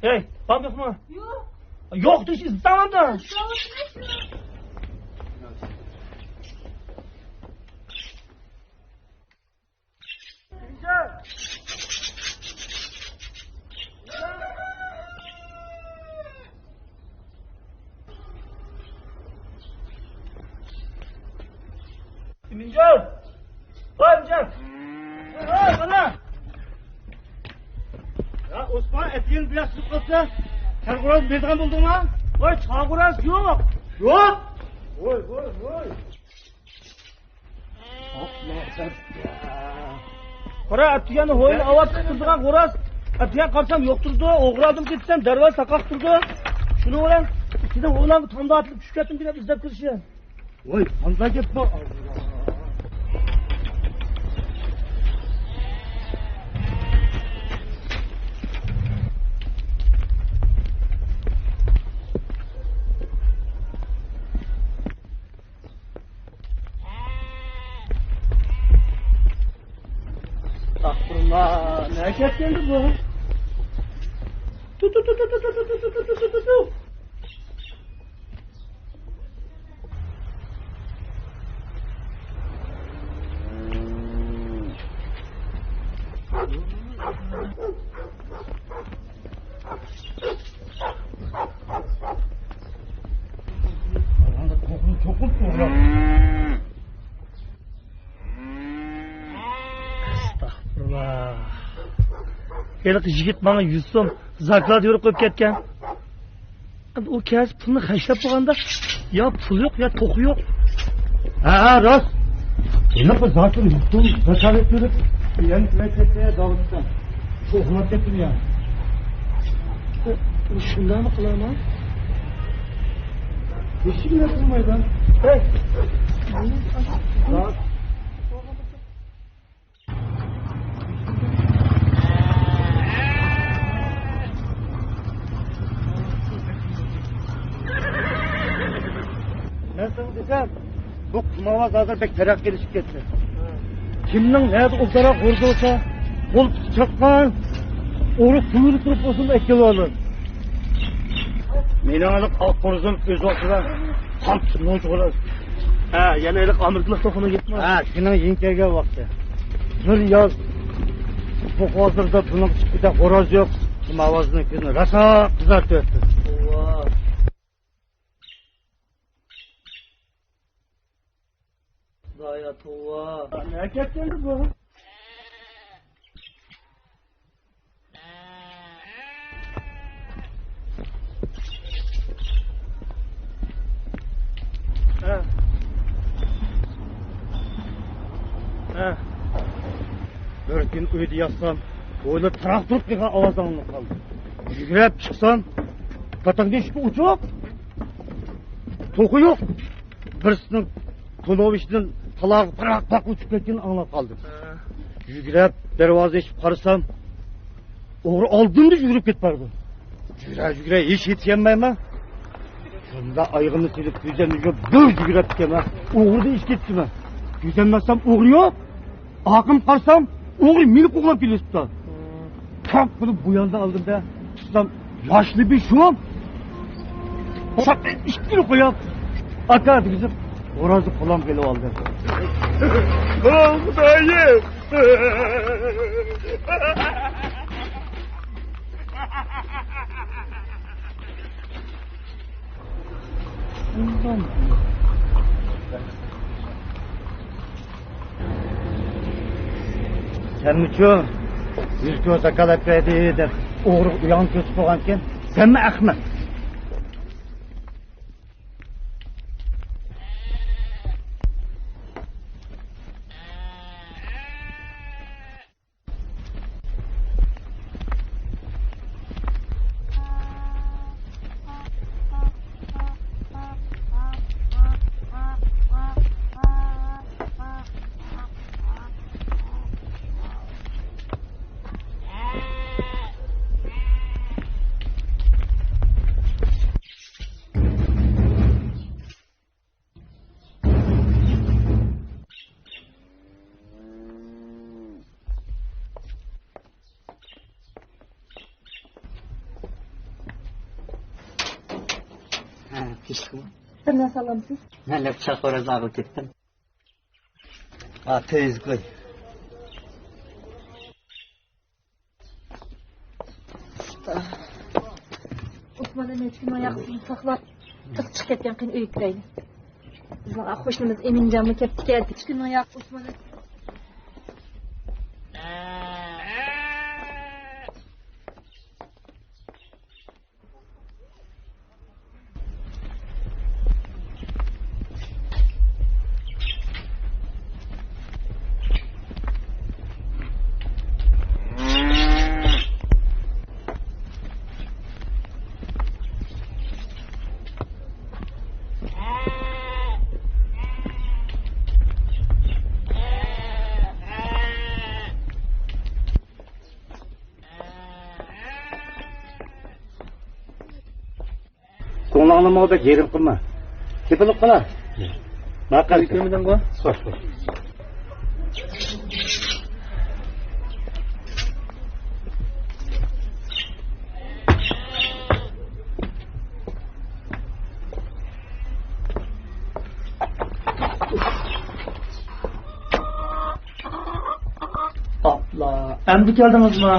ھەي، بارمۇ يوقمۇ؟ يوق. يوق دېسىز، تامامدا. ئىمىنجان! ۋاي ئىمىنجان! ۋاي، مانا! يا ئوسمان، ئەتىگەن بىلەن سىزىپ قاپسەن. چاغۇراز بېرىدىغان بولدۇڭما؟ ۋاي، چاغۇراز يوق! يوق؟ ۋاي، ۋاي، ۋاي! قارا، ئەتىگەن ھويلا ئاۋات قىلدۇرغان خوراز. ئەتىگەن قارىسام يوق تۇرىدۇ، ئوغرىلىدىم كېتىسەم، دەرۋازا تاقاق تۇرىدۇ. شۇنىڭ بىلەن ئىچىدە ئوغلان تامدا ئاتلىپ چۈشۈپ كەتتىم دەپ ئىزدەپ كىرىشى. ۋاي، قانداق گەپ بۇ؟ ئەستەغپۇرۇللا، نەگە كەتكەندۇ بۇ؟ تۇ، تۇ، تۇ. ئەستەغپۇرۇللا. ھېلىقى يىگىت ماڭا يۈز سوم زاكلات بېرىپ قويۇپ كەتكەن. ئەمدى ئۇ كەلسە پۇلنى خەجلەپ بولغاندا، يا پۇل يوق، يا توخۇ يوق. ھە، ھە، راست. ھېلىقى زاكىر يۈز سوم زاكلات بېرىپ يەنە كېلىپ كەتتى داۋۇتقا. شۇ ئۇخلاپ كەتتىمۇ يا؟ شۇنداقمۇ قىلىمەن؟ ھېچكىم قىلمايدۇ. مەن ساڭا دېسەم، بۇ قۇمارۋاز ھازىر بەك تەرەققىي قىلىشىپ كەتتى. كىمنىڭ نەدە ئوبدانراق غورزا بولسا، قول چاققان ئورۇق تۈۋىدە تۇرۇپ بولسۇن ئەكېلىۋالىدۇ. مېنىڭ ئاق غورزام ئۆز ۋاقتىدا قان نوچىغۇلار. ھە، يەنە ھېلىقى ئامېرىكىلىق توخۇنى يەپتىمۇ؟ ھە، شۇنىڭ يېڭى كەلگەن ۋاقتى. بىر ياز توخۇ ھازىردا بۇنىڭ ئىچىدە غوراز يوق. قۇمارۋازنىڭ كۆزىنى راسا قىزارتىۋەتتى. توۋا. خۇدايا، توۋا. نەگە كەتكەندۇ بۇ؟ ھە. ھە. بىر كۈن ئۆيدە ياتسام، ھويلا تاراق تۇرۇپ قېلىدىغان ئاۋاز ئاڭلىنىپ قالدى. يۈگۈرۈپ چىقسام، پاتاق دېشىكى ئوچۇق. توخۇ يوق. بىرسىنىڭ تونۇۋىشىدىن تالاغا پىراق-پاق ئۇچۇپ كەتكىنىنى ئاڭلاپ قالدىم. ھە. يۈگۈرۈپ دەرۋازا ئېچىپ قارىسام، ئوغرى ئالدىمدا يۈگۈرۈپ كېتىپ بارىدۇ. يۈگۈرە-يۈگۈرە ھېچ يېتىشەلمەيمەن. شۇنداق ئايىغىمنى سېلىپ كۆزۈمنى يۇمۇپ بىر يۈگۈرۈپ كېتىمەن. ئوغرىدىن ئېشىپ كېتىپتىمەن. كۆزۈم ئاچسام ئوغرى يوق. ئارقامغا قارىسام، ئوغرى مېنى قوغلاپ كېلىۋېتىپتۇ. تاپ قىلىپ بۇ ياندا ئالدىمدا تۇتسام، ياشلى بىر شۇم. شاق ئىككىنى قويۇپ، ئاكا دېگۈزۈپ، خورازنى قولۇمغا ئېلىپ ئالدىم. ئوي، خۇدايىم! سەنمىچۇ، يۈز كوي زاكاز ئەپ بەردى دەپ، ئوغرىغا ئۇياغنى كۆرسىتىپ قويغانىكەن. سەنمۇ ئەخمەق. ھە، تىنچلىقمۇ؟ بىر نەرسە ئالامسىز؟ مەن لەپ چاق خورازنى ئاغرىپ كەتتىم. ھا، تۆت يۈز كوي. ئوسمان ئەمەي، ئىككى مىڭ ياقىسىنى ساقلاپ، چىقىپ كەتكەن قېنى ئۆيگە كىرەيلى. بىزنىڭ قوشنىمىز ئېمىنجانمۇ كەپتىكەن. ئىككى مىڭ ياق ئوسمان. كۆڭلۈڭنىمۇ بەك يېرىم قىلما. تېپىلىپ قالا. ماقۇل. كۆرمىدىڭغۇ؟ خوش، خوش. ئاپلا، ئەمدى كەلدىڭىزما؟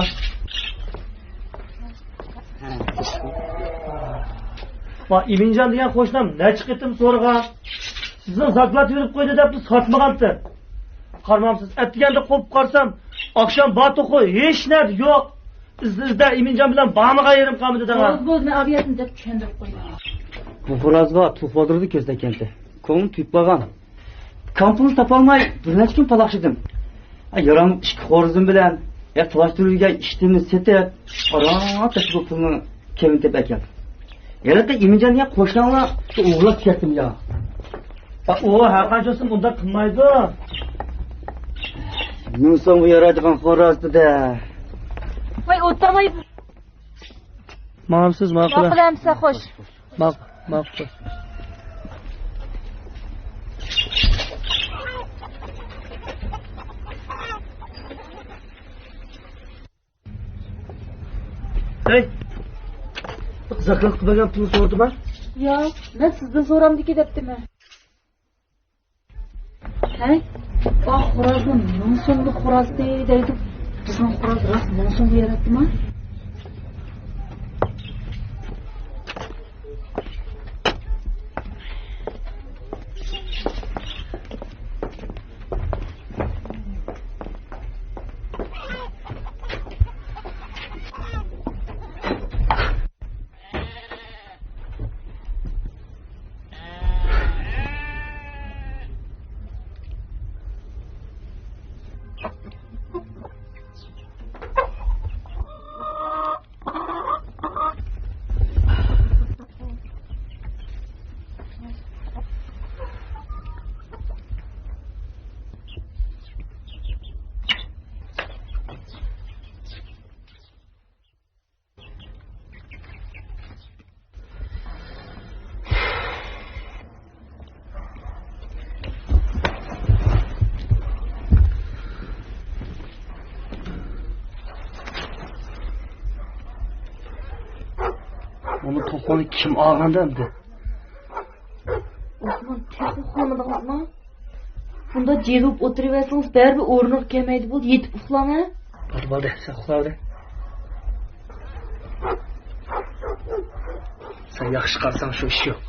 ۋا، ئىمىنجان دېگەن قوشنام نەچچە قېتىم سورىغان. سىزنىڭ زاكلات يۈرۈپ قويدى دەپلا ساتمىغانتىم. قارىمامسىز، ئەتىگەندە قوپۇپ قارىسام، ئاخشام بار توخۇ ھېچ نەدە يوق. ئىزدە-ئىزدە ئىمىنجان بىلەن بارمىغان يېرىم قالمىدى دەڭا. بولدى، بولدى، مەن ئابىيەتنى دەپ چۈشەندۈرۈپ قويدۇم. بۇ خورازغا توخۇ بالدۇرىدا كۆز تەگكەنتى. كۆڭلۈم تۇيۇپ قالغان. كامپۇلنى تاپالماي بىر نەچچە كۈن پالاقشىدىم. يارام ئىككى خورزۇم بىلەن، يا تالاشتۇرۇۋەرگەن ئىشتىنى سېتىپ، ئاران تېپىپ پۇلنىڭ كېمىنى تېپىپ ئەكەلدىم. ھېلىقى ئىمىنجان يا قوشناڭلار ئوغرىلاپ كەتتىم يا. ئۇ ھەر قانچە بولسۇن ئۇنداق قىلمايدۇ. مىڭ سومغا يارايدىغان خوراز دېدى. ۋاي، ئوتتاماي. ماڭامسىز، ماقۇل. ماقۇل ئەمسە، خوش. ماق-، ماقۇل. ھەي! زاكاز قىلىپ بەرگەن پۇلنى سورىدىما؟ ياق، مەن سىزدىن سورامدىكى دەپتىمەن. ھەي، ئا خورازنى مىڭ سوملۇق خوراز دەيدۇ. بىزنىڭ خوراز راست مىڭ سومغا ياراتتىما؟ ئۇنى توخۇنى كىم ئالغاندا ئەمدى؟ ئوسمان، تېخى ئۇخلىمىدىڭىزمۇ؟ بۇنداق جىلىۋىپ ئولتۇرۇۋەرسىڭىز، بەرىبىر ئورنىغا كەلمەيدۇ، بولدى، يېتىپ ئۇخلاڭ، ھە؟ بولدى، بولدى، سەن ئۇخلاۋەر. سەن ياخشى قارىساڭ، شۇ ئىش يوق.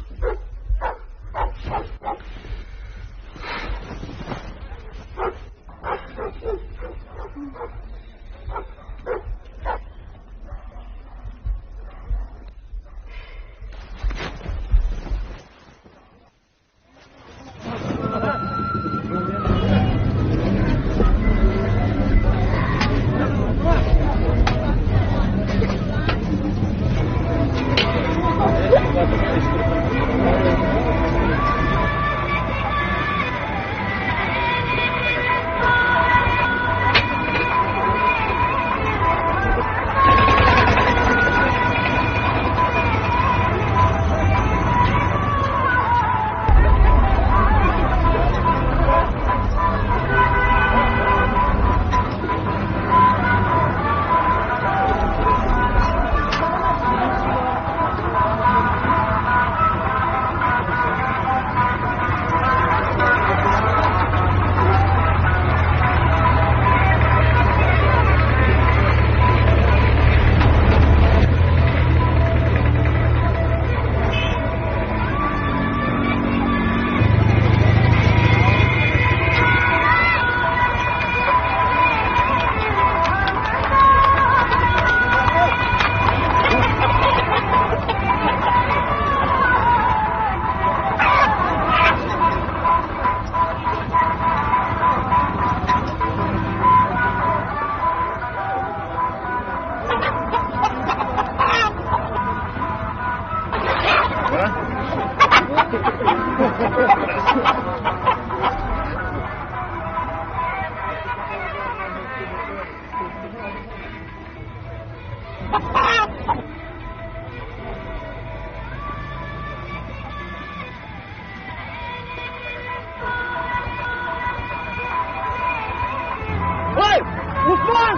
ھەي، ئوسمان!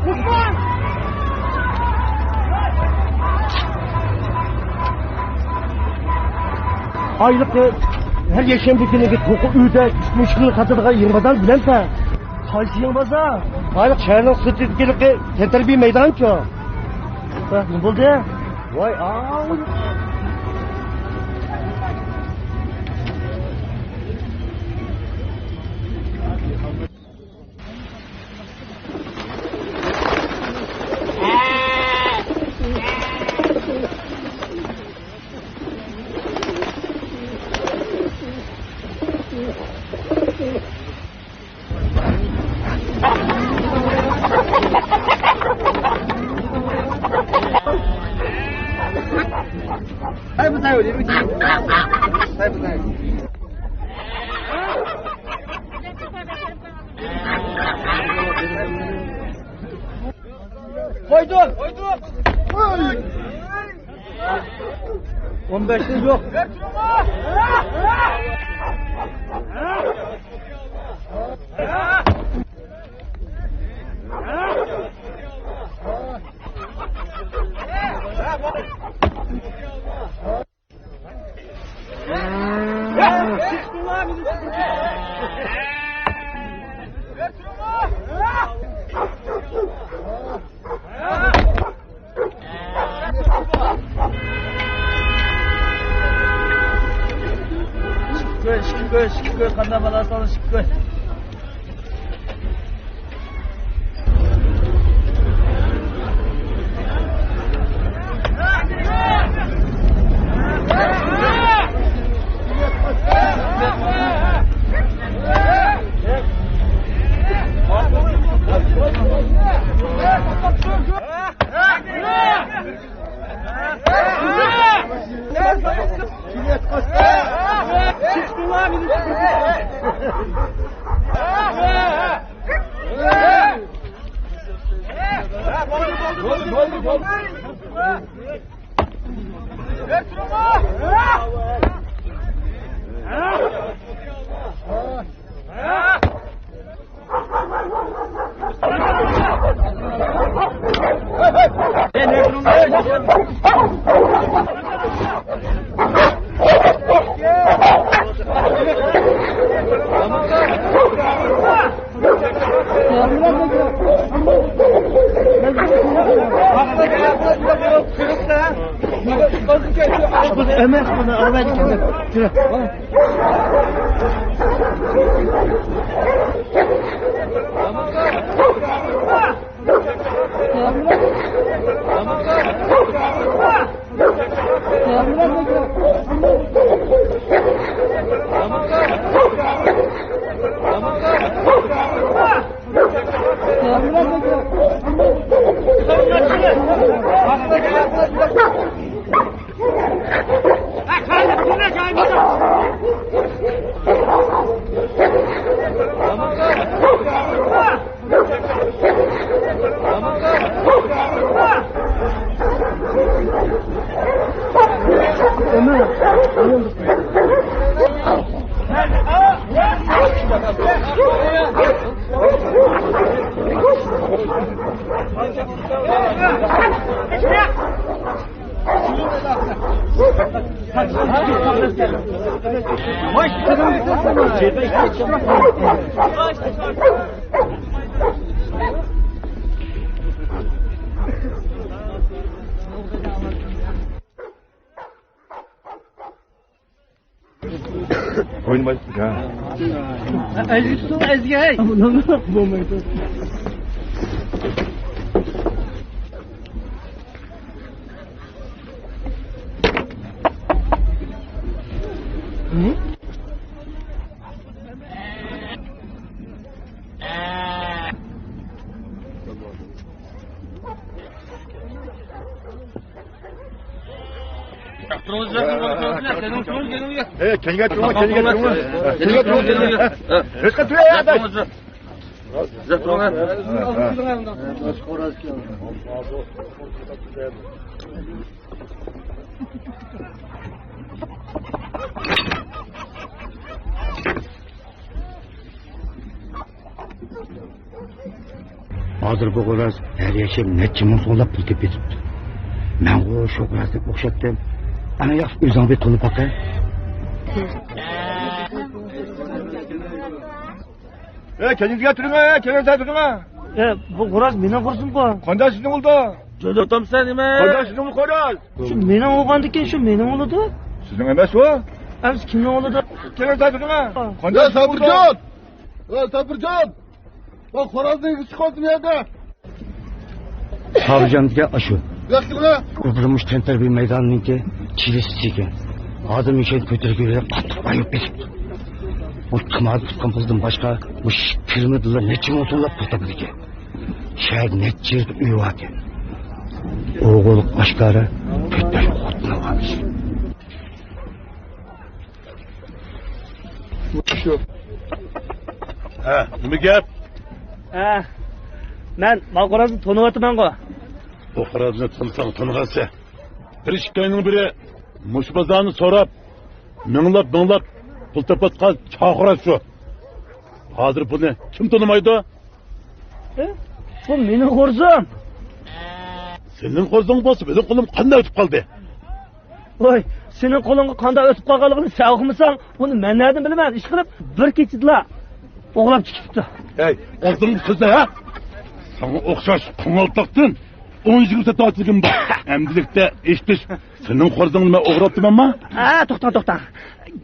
ئوسمان! ئايلىقى ھەر يەكشەنبە كۈنىگە توخۇ ئۆيدە ئۈچ مىڭ كىلو قاتىدىغان يېڭى بازار بىلەمسەن؟ قايسى يېڭى بازار؟ ئايلىق شەھەرنىڭ ستراتېگىيەلىك تەنتەربىيە مەيدانىچۇ. نېمە بولدى؟ ۋاي، ئاۋۇ. قويدۇم! قويدۇم! ئون بەشتىن يوق. ئىككى كۆز، ئىككى كۆز، ئىككى كۆز، قانداق بالا سالىش، ئىككى كۆز. ئوينىمايسىز ھە. ئەزگە تۇتۇڭ، ئەزگە، ھەي. بولمايدۇ. تۇرۇڭ، تۇرۇڭ، تۇرۇڭ، تۇرۇڭ. ئە، كەينىگە تۇرۇڭ، كەينىگە تۇرۇڭ. كەينىگە تۇرۇڭ، كەينىگە. ھېچقاچان تۇرۇڭ، ئاداش. تۇرۇڭ، تۇرۇڭ. ھازىر بۇ خوراز ھەر يەكشەنبە نەچچە مىڭ سوملاپ پۇل تېپىۋېتىپتۇ. مەنغۇ شۇ خوراز دەپ ئوخشاتتىم. ئەنە ياخشى ئۆزۈڭ بىر تونۇپ باقە. ئە، كەينىڭىزگە تۇرۇڭ، ئە، كەينىڭىزگە تۇرۇڭ. ئە، بۇ خوراز مېنىڭ خورىزىمغۇ؟ قانداق سىزنىڭ بولدى؟ جۆدەتامسەن نېمە؟ قانداق سىزنىڭ خوراز؟ شۇ مېنىڭ بولغاندىكىن شۇ مېنىڭ بولىدۇ. سىزنىڭ ئەمەس ئۇ. ئەمىسە كىمنىڭ بولىدۇ؟ كەينىڭىزگە تۇرۇڭ. قانداق يا سىزنىڭ بولدى؟ سابىرجان! ئە، سابىرجان! ۋاي، خورازنى ئىگىسى چىقىۋالدى بۇ يەردە. سابىرجان دېگەن ئاشۇ. بۇ ياققا كېلىڭە. بۇ بىر مۇشت تەنتەربىيە مەيدانىنىڭكى چېلىشچىسى ئىكەن. ئادەم ئىشەن كۆتۈرگىلى قاتتىق ئايىپ كېتىپتۇ. ئۇ تۇماردا تۇتقان پۇلدىن باشقا مۇشۇ فىرمىدىلا نەچچە مىڭ سوملاپ پۇل تاپىدىكەن. شەھەردە نەچچە يەردە ئۆيى باركەن. ئوغۇللۇق ئاشكارا تۆت بەش خوتۇن ئالغان ئىكەن. شۇ. ھە، نېمە گەپ؟ ھە، مەن ماۋۇ خورازنى تونۇۋاتىمەنغۇ. بۇ خورازنى تونۇساڭ تونۇغانسەن. بىر ئىككى ئاينىڭ بىرى مۇشۇ بازارنى سوراپ، مىڭلاپ، مىڭلاپ پۇل تېپىۋاتقان چاغ خوراز شۇ. ھازىر بۇنى كىم تونۇمايدۇ؟ ھە؟ بۇ مېنىڭ خورزۇم. سېنىڭ خورزۇڭ بولسا، مېنىڭ قولۇم قانداق ئۆتۈپ قالدى؟ ۋاي، سېنىڭ قولۇڭغا قانداق ئۆتۈپ قالغانلىقىنى سەن ئۇقمىساڭ، ئۇنى مەن نەدىن بىلىمەن؟ ئىشقىلىپ، بىر كېچىدىلا ئوغلاپ چىقىپتۇ. ھەي، ئاغزىڭنى سۆزلە، ھە؟ ساڭا ئوخشاش قاڭالتاقتىن ئون يىگىرمە سېتىۋاتىدىغىنىم بار. ئەمدىلىكتە ئېيتىش، سېنىڭ خورزۇڭنى مەن ئوغرىلاپتىمەنما؟ ھە، توختاڭ، توختاڭ.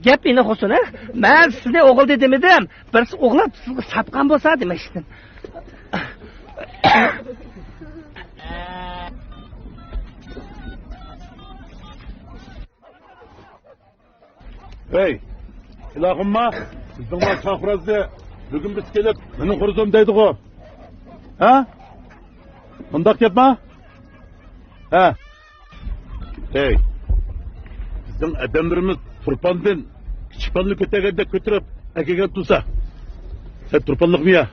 گەپ ئېنىق بولسۇن، ھە؟ مەن سىزنى ئوغرىلىدى دېمىدىم. بىرسى ئوغرىلاپ سىزگە ساتقان بولسا دېمەكچىدىم. ھەي، ئىلاھىمما، بىزنىڭ مال چاقىرازدى. بۈگۈن بىز كېلىپ، مېنىڭ خورزۇم دەيدىغۇ. ھە؟ مۇنداق گەپما؟ ھە. ھەي، بىزنىڭ ئادەملىرىمىز تۇرپاندىن كىچىك بالىنى كۆتەرگەندەك كۆتۈرۈپ ئەكەلگەن تۇرسا. سەن تۇرپانلىقمۇ يا؟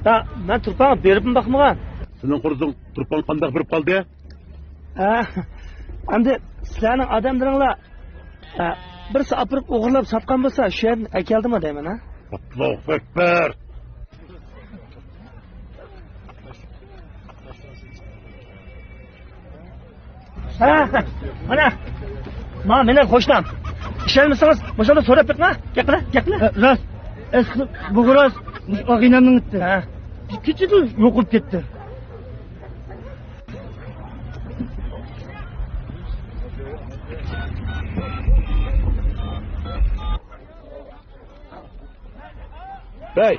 ھە، مەن تۇرپانغا بېرىپمۇ باقمىغان. سېنىڭ خورزۇڭ تۇرپان قانداق بېرىپ قالدى؟ ھە، ئەمدى سىلەرنىڭ ئادەملىرىڭلار، ھە، بىرسى ئاپىرىپ ئوغرىلاپ ساتقان بولسا، شۇ يەردىن ئەكەلدىمۇ دەيمەن، ھە؟ ئاللاھۇ ئەكبەر! ھە، مانا، ما، مېنىڭ قوشنام. ئىشەنمىسىڭىز، مۇشۇنى سوراپ بېقىڭ، ھە؟ گەپ قىلە، گەپ قىلە. ھە، راست. ئەسلى بۇ راست. مۇشۇ ئاغىنەمنىڭ ئىتى. ھە. بىر كېچىدە يوقاپ كەتتى. ھەي!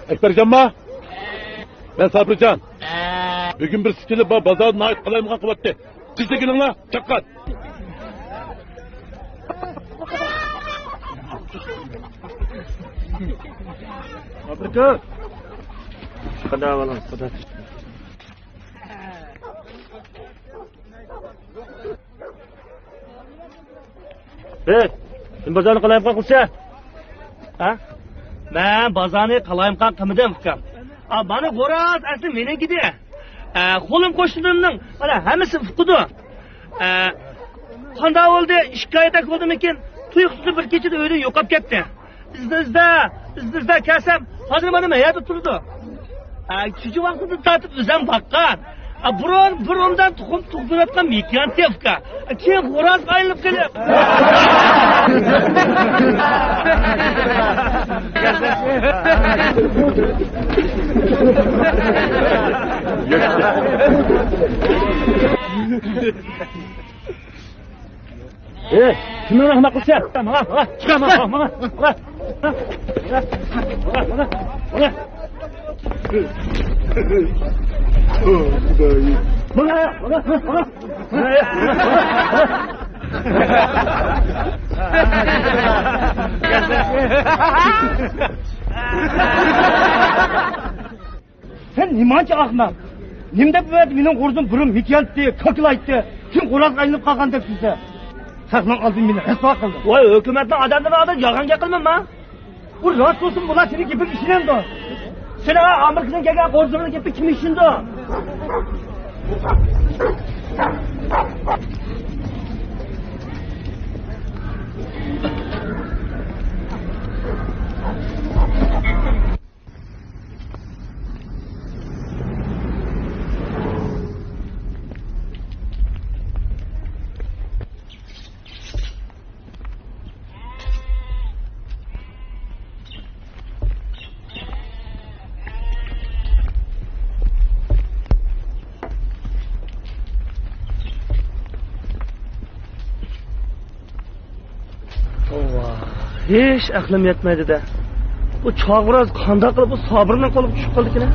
ئەكبەرجانما؟ مەن سابىرجان. بۈگۈن بىرسى كېلىپ، بۇ بازارنى ناھايىتى قالايمىقان قىلىۋەتتى. تېزلا كېلىڭلار، چاققان. سابىرجان. قادا بولۇڭ، قادا. ھەي، سەن بازارنى قالايمىقان قىلسەن. ھە؟ مەن بازارنى قالايمىقان قىلمىدىم، ئۇكام. ئا، مانا خوراز ئەسلى مېنىڭكىدى. ئە، قولۇم قوشنىلىرىمنىڭ، مانا، ھەممىسى ئۇقىدۇ. ئە، قانداق بولدى؟ ئىككى ئايدەك بولدىمىكىن؟ تۇيۇقسىز بىر كېچىدە ئۆيدىن يوقاپ كەتتى. ئىزدە، ئىزدە، ئىزدە، ئىزدە كەلسەم، ھازىر مانا مەيەردە تۇرىدۇ. ئە، شۇنچە ۋاقىتتىن تارتىپ ئۆزۈم باققان. ئە، بۇرۇن، بۇرۇندىن تۇخۇم تۇغدۇرۇۋاتقان مېكىيانتى ئۇكا. ئە، كېيىن خورازغا ئايلىنىپ قېلىپ. ئەي، كىمنى ئەخمەق قىلسا؟ ماڭا، ماڭا، چىقار، ماڭا، ماڭا، ماڭا. ماڭا، ماڭا، ماڭا. سەن نېمانچە ئەخمەق؟ نېمە دەپ بۇ يەردە مېنىڭ خورزۇم بۇرۇن مېكىيانتى، كاكىلايتتى، كېيىن خورازغا ئايلىنىپ قالغاندەك سۆزلە. خەقنىڭ ئالدىدا مېنى رەسۋا قىلدى. ۋاي، ھۆكۈمەتنىڭ ئادەملىرىنىڭ ئالدىدا يالغان گەپ قىلمىما. بۇ راست بولسىمۇ، بۇلار سېنىڭ گېپىڭگە ئىشىنەمدۇ؟ سېنىڭ ئامېرىكىدىن كەلگەن خورزۇمنىڭ گېپىگە كىم ئىشىنىدۇ؟ توۋا، ھېچ ئەقلىم يەتمەيدۇ-دە. بۇ چاغ خوراز قانداق قىلىپ بۇ سابىرنىڭ قولىغا چۈشۈپ قالدىكىن؟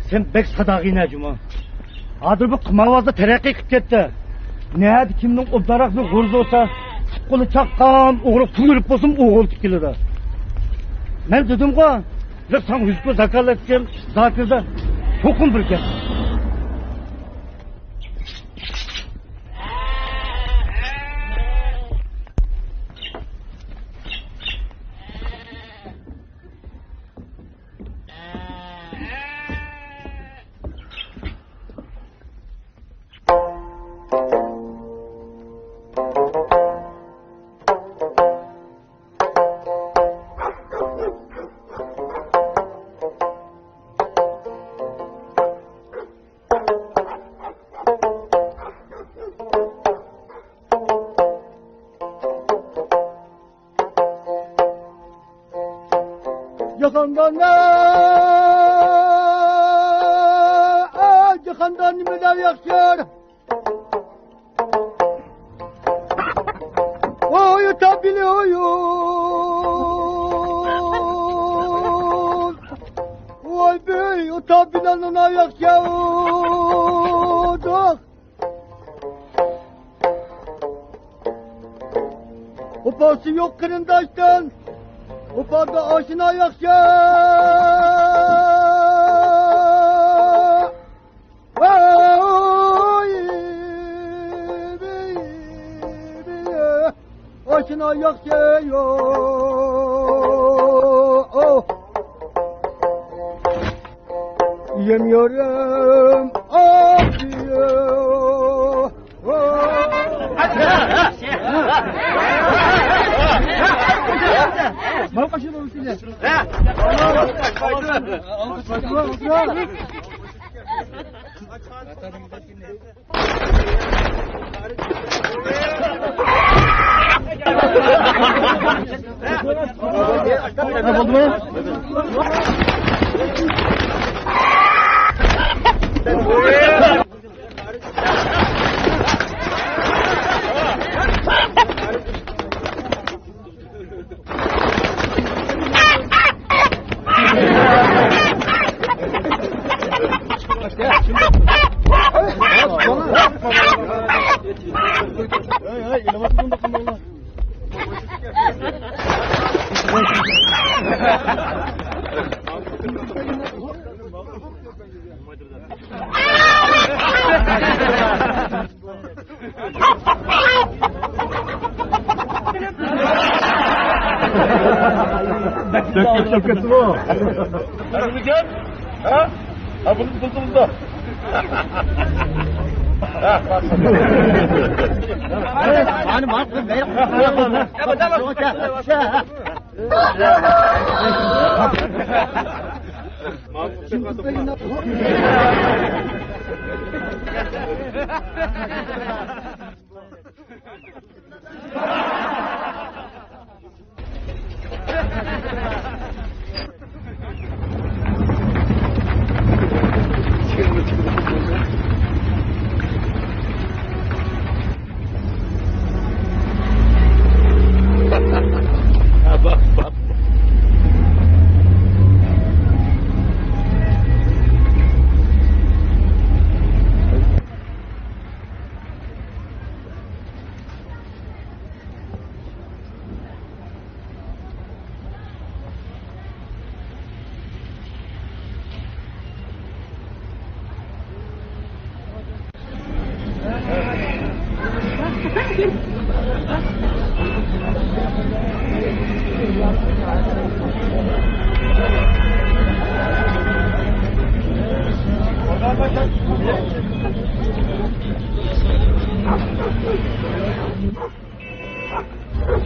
سەن بەك ساداغىنە جۇمۇ. ھازىر بۇ قىمارۋازلار تەرەققىي قىلىپ كەتتى. نەدە كىمنىڭ ئوبدانراق بىر غۇرزا بولسا، پۇت-قولى چاققان ئوغرى پۇل بېرىپ بولسىمۇ ئوغرىلىتىپ كېلىدۇ. مەن دېدىمغۇ، بىر ساڭا يۈز كىلو زاكاز ئەتكەن، زاكىزدا توقۇم بىر گەپ. جاھاندا، جاھاندا نېمىلەر ياخشى؟ ۋاي تاپىلى، ۋاي، ۋاي بىي تاپىلىنىڭ ياخشى ياۋدۇق. ئوپاسى يوق قېرىنداشتىن، ئوپادا ئاشنا ياخشى. ۋاي، بىي، بىي، ئاشنا ياخشى يوق. يەم يارىم ئاپىيە. بەك كۈچەپ كەتتىمۇ؟ ھە؟ ھە، بۇنى بىلدىڭىزدا. ھە، بار.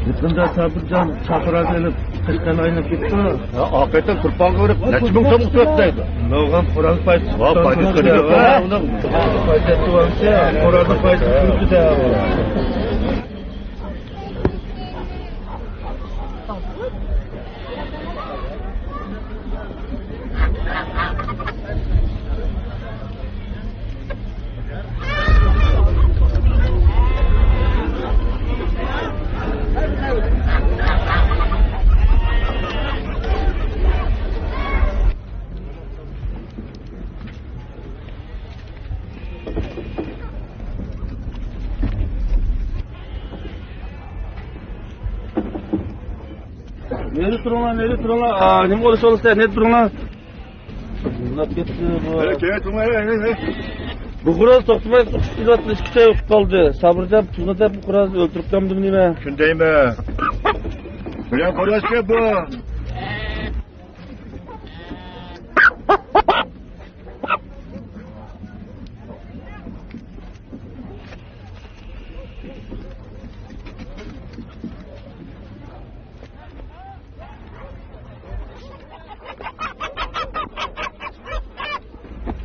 يېقىندا سابىرجان چاقىرارنى ئېلىپ، قەشقەرنى ئايلىنىپ كېتىپتۇ. ھە، ئاقىۋەتەن تۇرپانغا بېرىپ، نەچچە مىڭ سوم ئۇتتۇرۇپتۇ دەيدۇ. نوغان قورال پايدىسى ۋا، پايدىسى قېلىپ كەتتى. قورالنىڭ پايدىسى كۈلكىدە. نېرى تۇرۇڭلار، نېرى تۇرۇڭلار. ئا، نېمە بولۇش بولسا، نېرى تۇرۇڭلار. ئۇزاپ كەتتى بۇ. ھەي، كەيۋەت قىلماي، ھەي، ھەي، ھەي. بۇ خوراز توختىماي ئۇچۇپ كېتىۋاتىدۇ، ئىككى ئاي بولۇپ قالدى. سابىرجان، تۇزغا دەپ بۇ خورازنى ئۆلتۈرۈپ قالمىدىمۇ نېمە؟ شۇندايمۇ؟ بىرەر خورازكەن بۇ.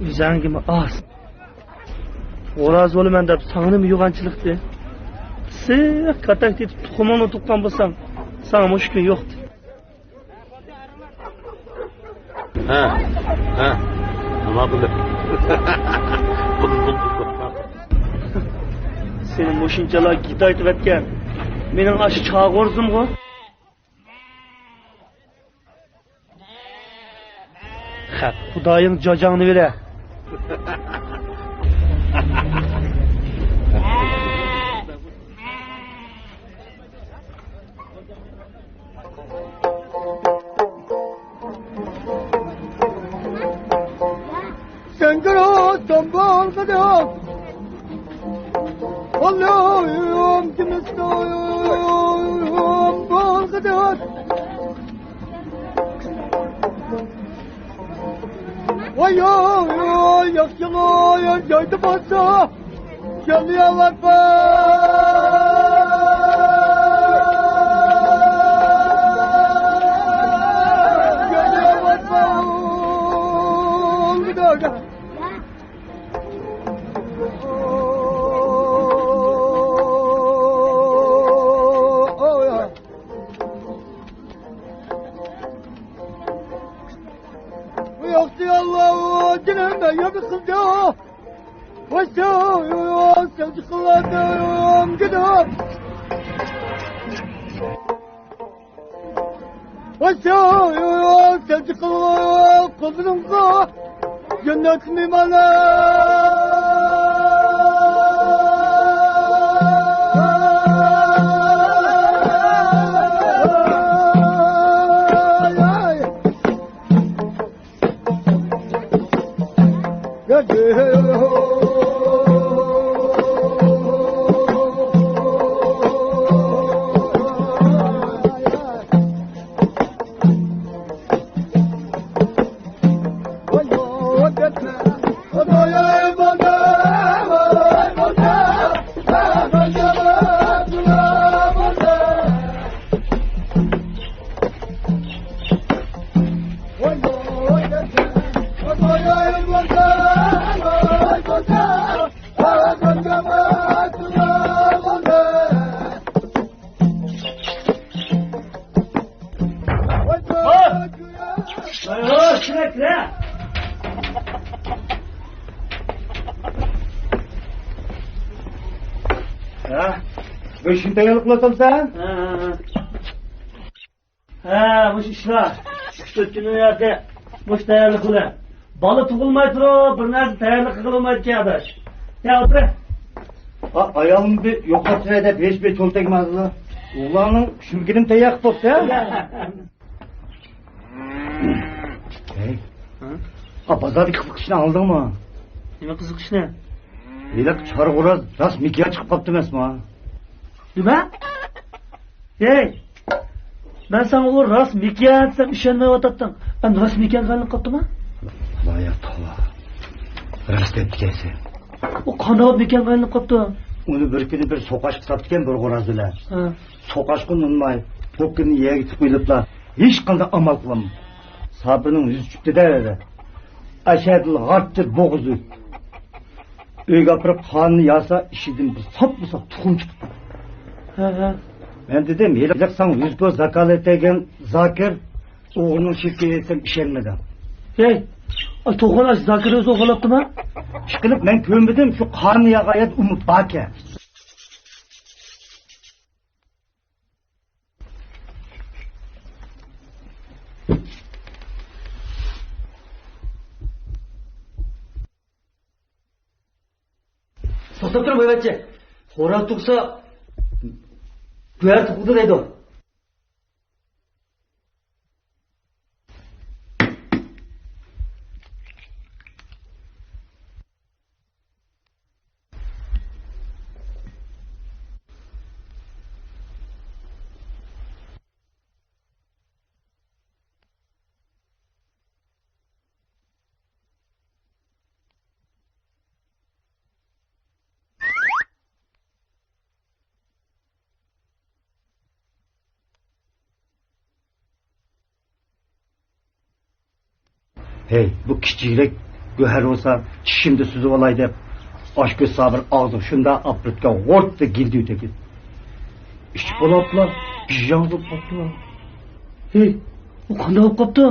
ئۆزەڭگىمۇ ئاز. خوراز بولىمەن دەپ ساڭىمۇ يوغانچىلىقتى. سىق كاتەك تېتىپ تۇخۇمۇڭنى تۇغقان بولساڭ، ساڭا مۇشۇ كۈن يوقتى. ھە، ھە، نېمە قىلدى؟ سېنى مۇشۇنچىلا گىتايتىۋەتكەن مېنىڭ ئاشۇ چاغ غورزۇمغۇ. خەپ، خۇدايىڭ جاجاڭنى بېرە. سەنگىرى سامبالغىدى. ئاللام كىمىستايام بالغىدى. ۋاي، ۋاي، ۋاي، ياخشىغا يەر جايدا بولسا، يەنە ياۋاتما. يەنە ياۋاتما. بۇ ياخشى ئاللا جېنىم يەنە قىلدى. ۋاي، سەۋجى قىلغان گىدىم. ۋاي، سەۋجى قىلغان قوللىرىڭغا جەننەت مېھمانى. ھە، مۇشۇ تەييارلىق قىلىۋاتامسەن؟ ھە، ھە، ھە. ھە، مۇشۇ ئىشلار. ئۈچ تۆت كۈن يەردە مۇشۇ تەييارلىق بىلەن. بالا تۇغۇلماي تۇرۇپ، بىر نەرسە تەييارلىق قىلغىلى بولمايدىكەن، ئاداش. كەل، ئولتۇر. ئا، ئايالىمنى بىر يوقلاپ تۇراي دەپ، ھېچ بىر چۆنتەكمەن ھازىر. ئوغلاننىڭ شۇ گېلىم تەييار قىلىپ بوپتۇ، ھە؟ ھەي. ھە؟ ئا، بازاردىكى قىزىق ئىشنى ئاڭلىدىڭمۇ؟ نېمە قىزىق ئىشنى؟ ھېلىقى چارغۇراز راست مېكىياج چىقىپ قاپتۇ ئەمەسمۇ؟ نېمە؟ ھەي، مەن ساڭا ئۇ راست مېكىياج دېسەم ئىشەنمەيۋاتاتتىڭ. ئەمدى راست مېكىياجقا ئايلىنىپ قاپتۇما؟ خۇدايا توۋا. راست دەپتىكەنسەن. ئۇ قانداق مېكىياجقا ئايلىنىپ قاپتۇ؟ ئۇنى بىر كۈنى بىر سوقاشقا ساپتىكەن بىر غورازى بىلەن. ھە. سوقاشقا ئۇنىماي، پوكىنى يەرگە تىقىۋېلىپلا، ھېچقانداق ئامال قىلالمىدى. ساپىنىڭ يۈزى چۈشۈپتۇ-دە. ئەشەدىل غارتتى بوغۇزى. ئۆيگە ئاپىرىپ قانىنى ياسا، ئىچىدىن بىر ساپمۇساپ تۇخۇم چىقىپتۇ. ھە، ھە. مەن دېدىم، ھېلىقى ساڭا يۈز كوي زاكالەت دېگەن زاكىر ئوغرىنىڭ شىركىتى دېسەم ئىشەنمىدىڭ. ھەي، ئا، توغرا، زاكىر ئۆزى ئوغرىلاپتىما؟ ئىشقىلىپ مەن كۆرمىدىم، شۇ قانىنى ياغان يەردە ئۇمۇ باركەن. توختاپ تۇرۇڭ، بويۋەتچى. خوراز تۇغسا، گۆھەر تۇغدى دەيدۇ. ھەي، بۇ كىچىكرەك گۆھەر بولسا چىشىمدا سۈزۈۋالاي دەپ، ئاشكۆز سابىر ئاغزىغا شۇنداق ئاپىرىدىكەن، غورتتا گىلدىۋېتىدىكەن. ئىچىپ بولاپلا گىژاڭ بولۇپ قاپتۇ. ھېي، ئۇ قانداق بولۇپ قاپتۇ؟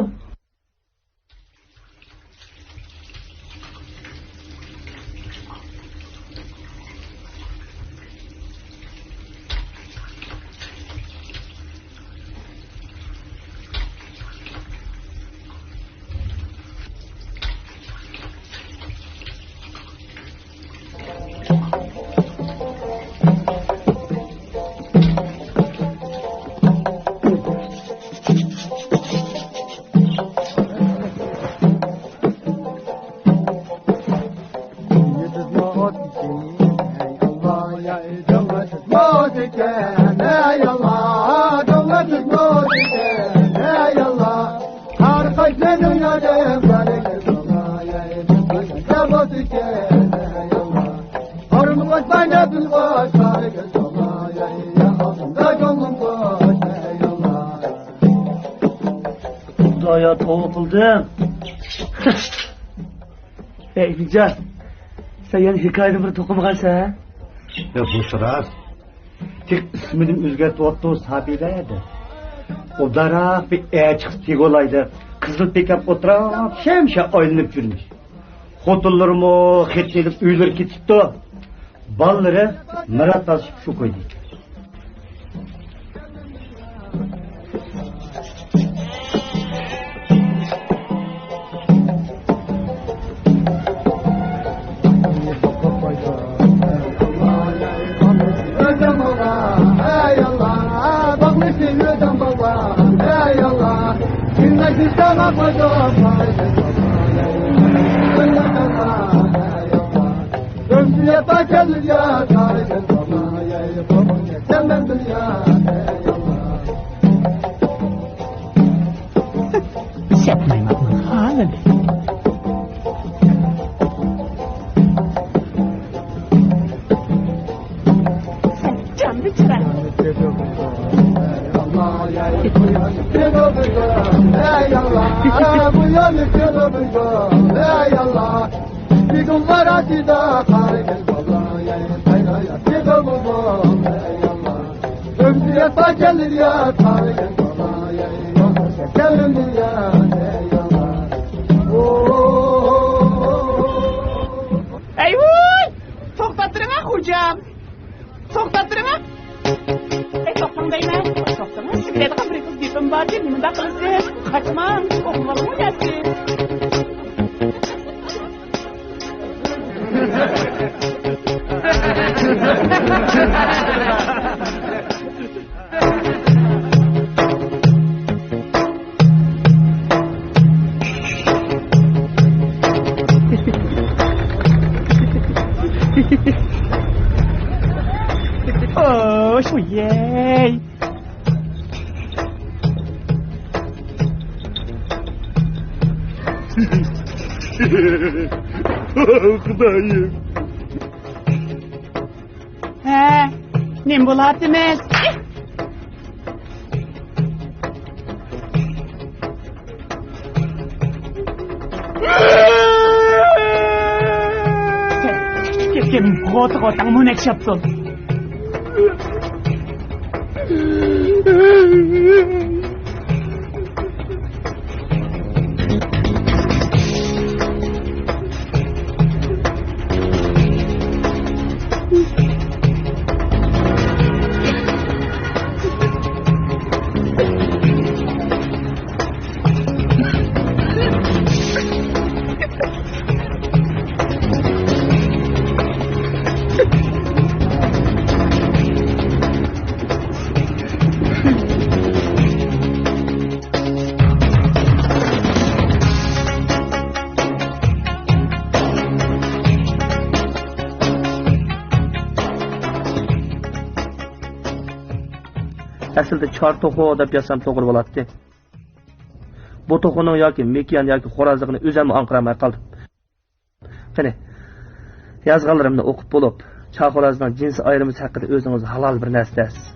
خۇدايا، توۋا قىلدىم. ئەي ئىنىجان، سەن يەنە ھېكايىدىن بىر توقۇمىغانسەن ھە؟ يا بۇ راست. تېخى ئىسمىنى ئۆزگەرتىۋاپتۇ، سابىدە دەپ. ئوبدانراق بىر ئەر چىقسا تېگىۋالاي دەپ قىزىل پىكاپ ئولتۇراپ شەمشە ئايلىنىپ يۈرمىش. خوتۇنلىرىمۇ خېتىنى ئېلىپ ئۆيلىرىگە كېتىپتۇ. بالىلىرى مىرات تالىشىپ شۇ كويدا. ئەي ۋۇي! توختاپ تۇرۇڭا خوجام! توختاپ تۇرۇڭا! ئەي توختاڭ دەيمەن! توختىڭىز! بىلىدىغان بىر ئېغىز گېپىم بار دەپ نېمانداق قىلىسىز؟ قاچماڭ! توختىۋالىڭ ياكى! ئوي، ئۇيەي. خۇدايىم. ھە، نېمە بولاتتىمىز؟ كېتىپ كەتكىن، غوتى غوتاڭ مۇنەك شاپتۇل. ئەسلىدە چار توخۇ دەپ يازسام توغرا بولاتتى. بۇ توخۇنىڭ ياكى مېكىيان ياكى خورازلىقىنى ئۆزۈممۇ ئاڭقىرالماي قالدىم. قېنى، يازغانلىرىمنى ئوقۇپ بولۇپ، چار خورازنىڭ جىنسىي ئايرىمىسى ھەققىدە ئۆزىڭىز ھالال بىر نەرسە دەرسىز.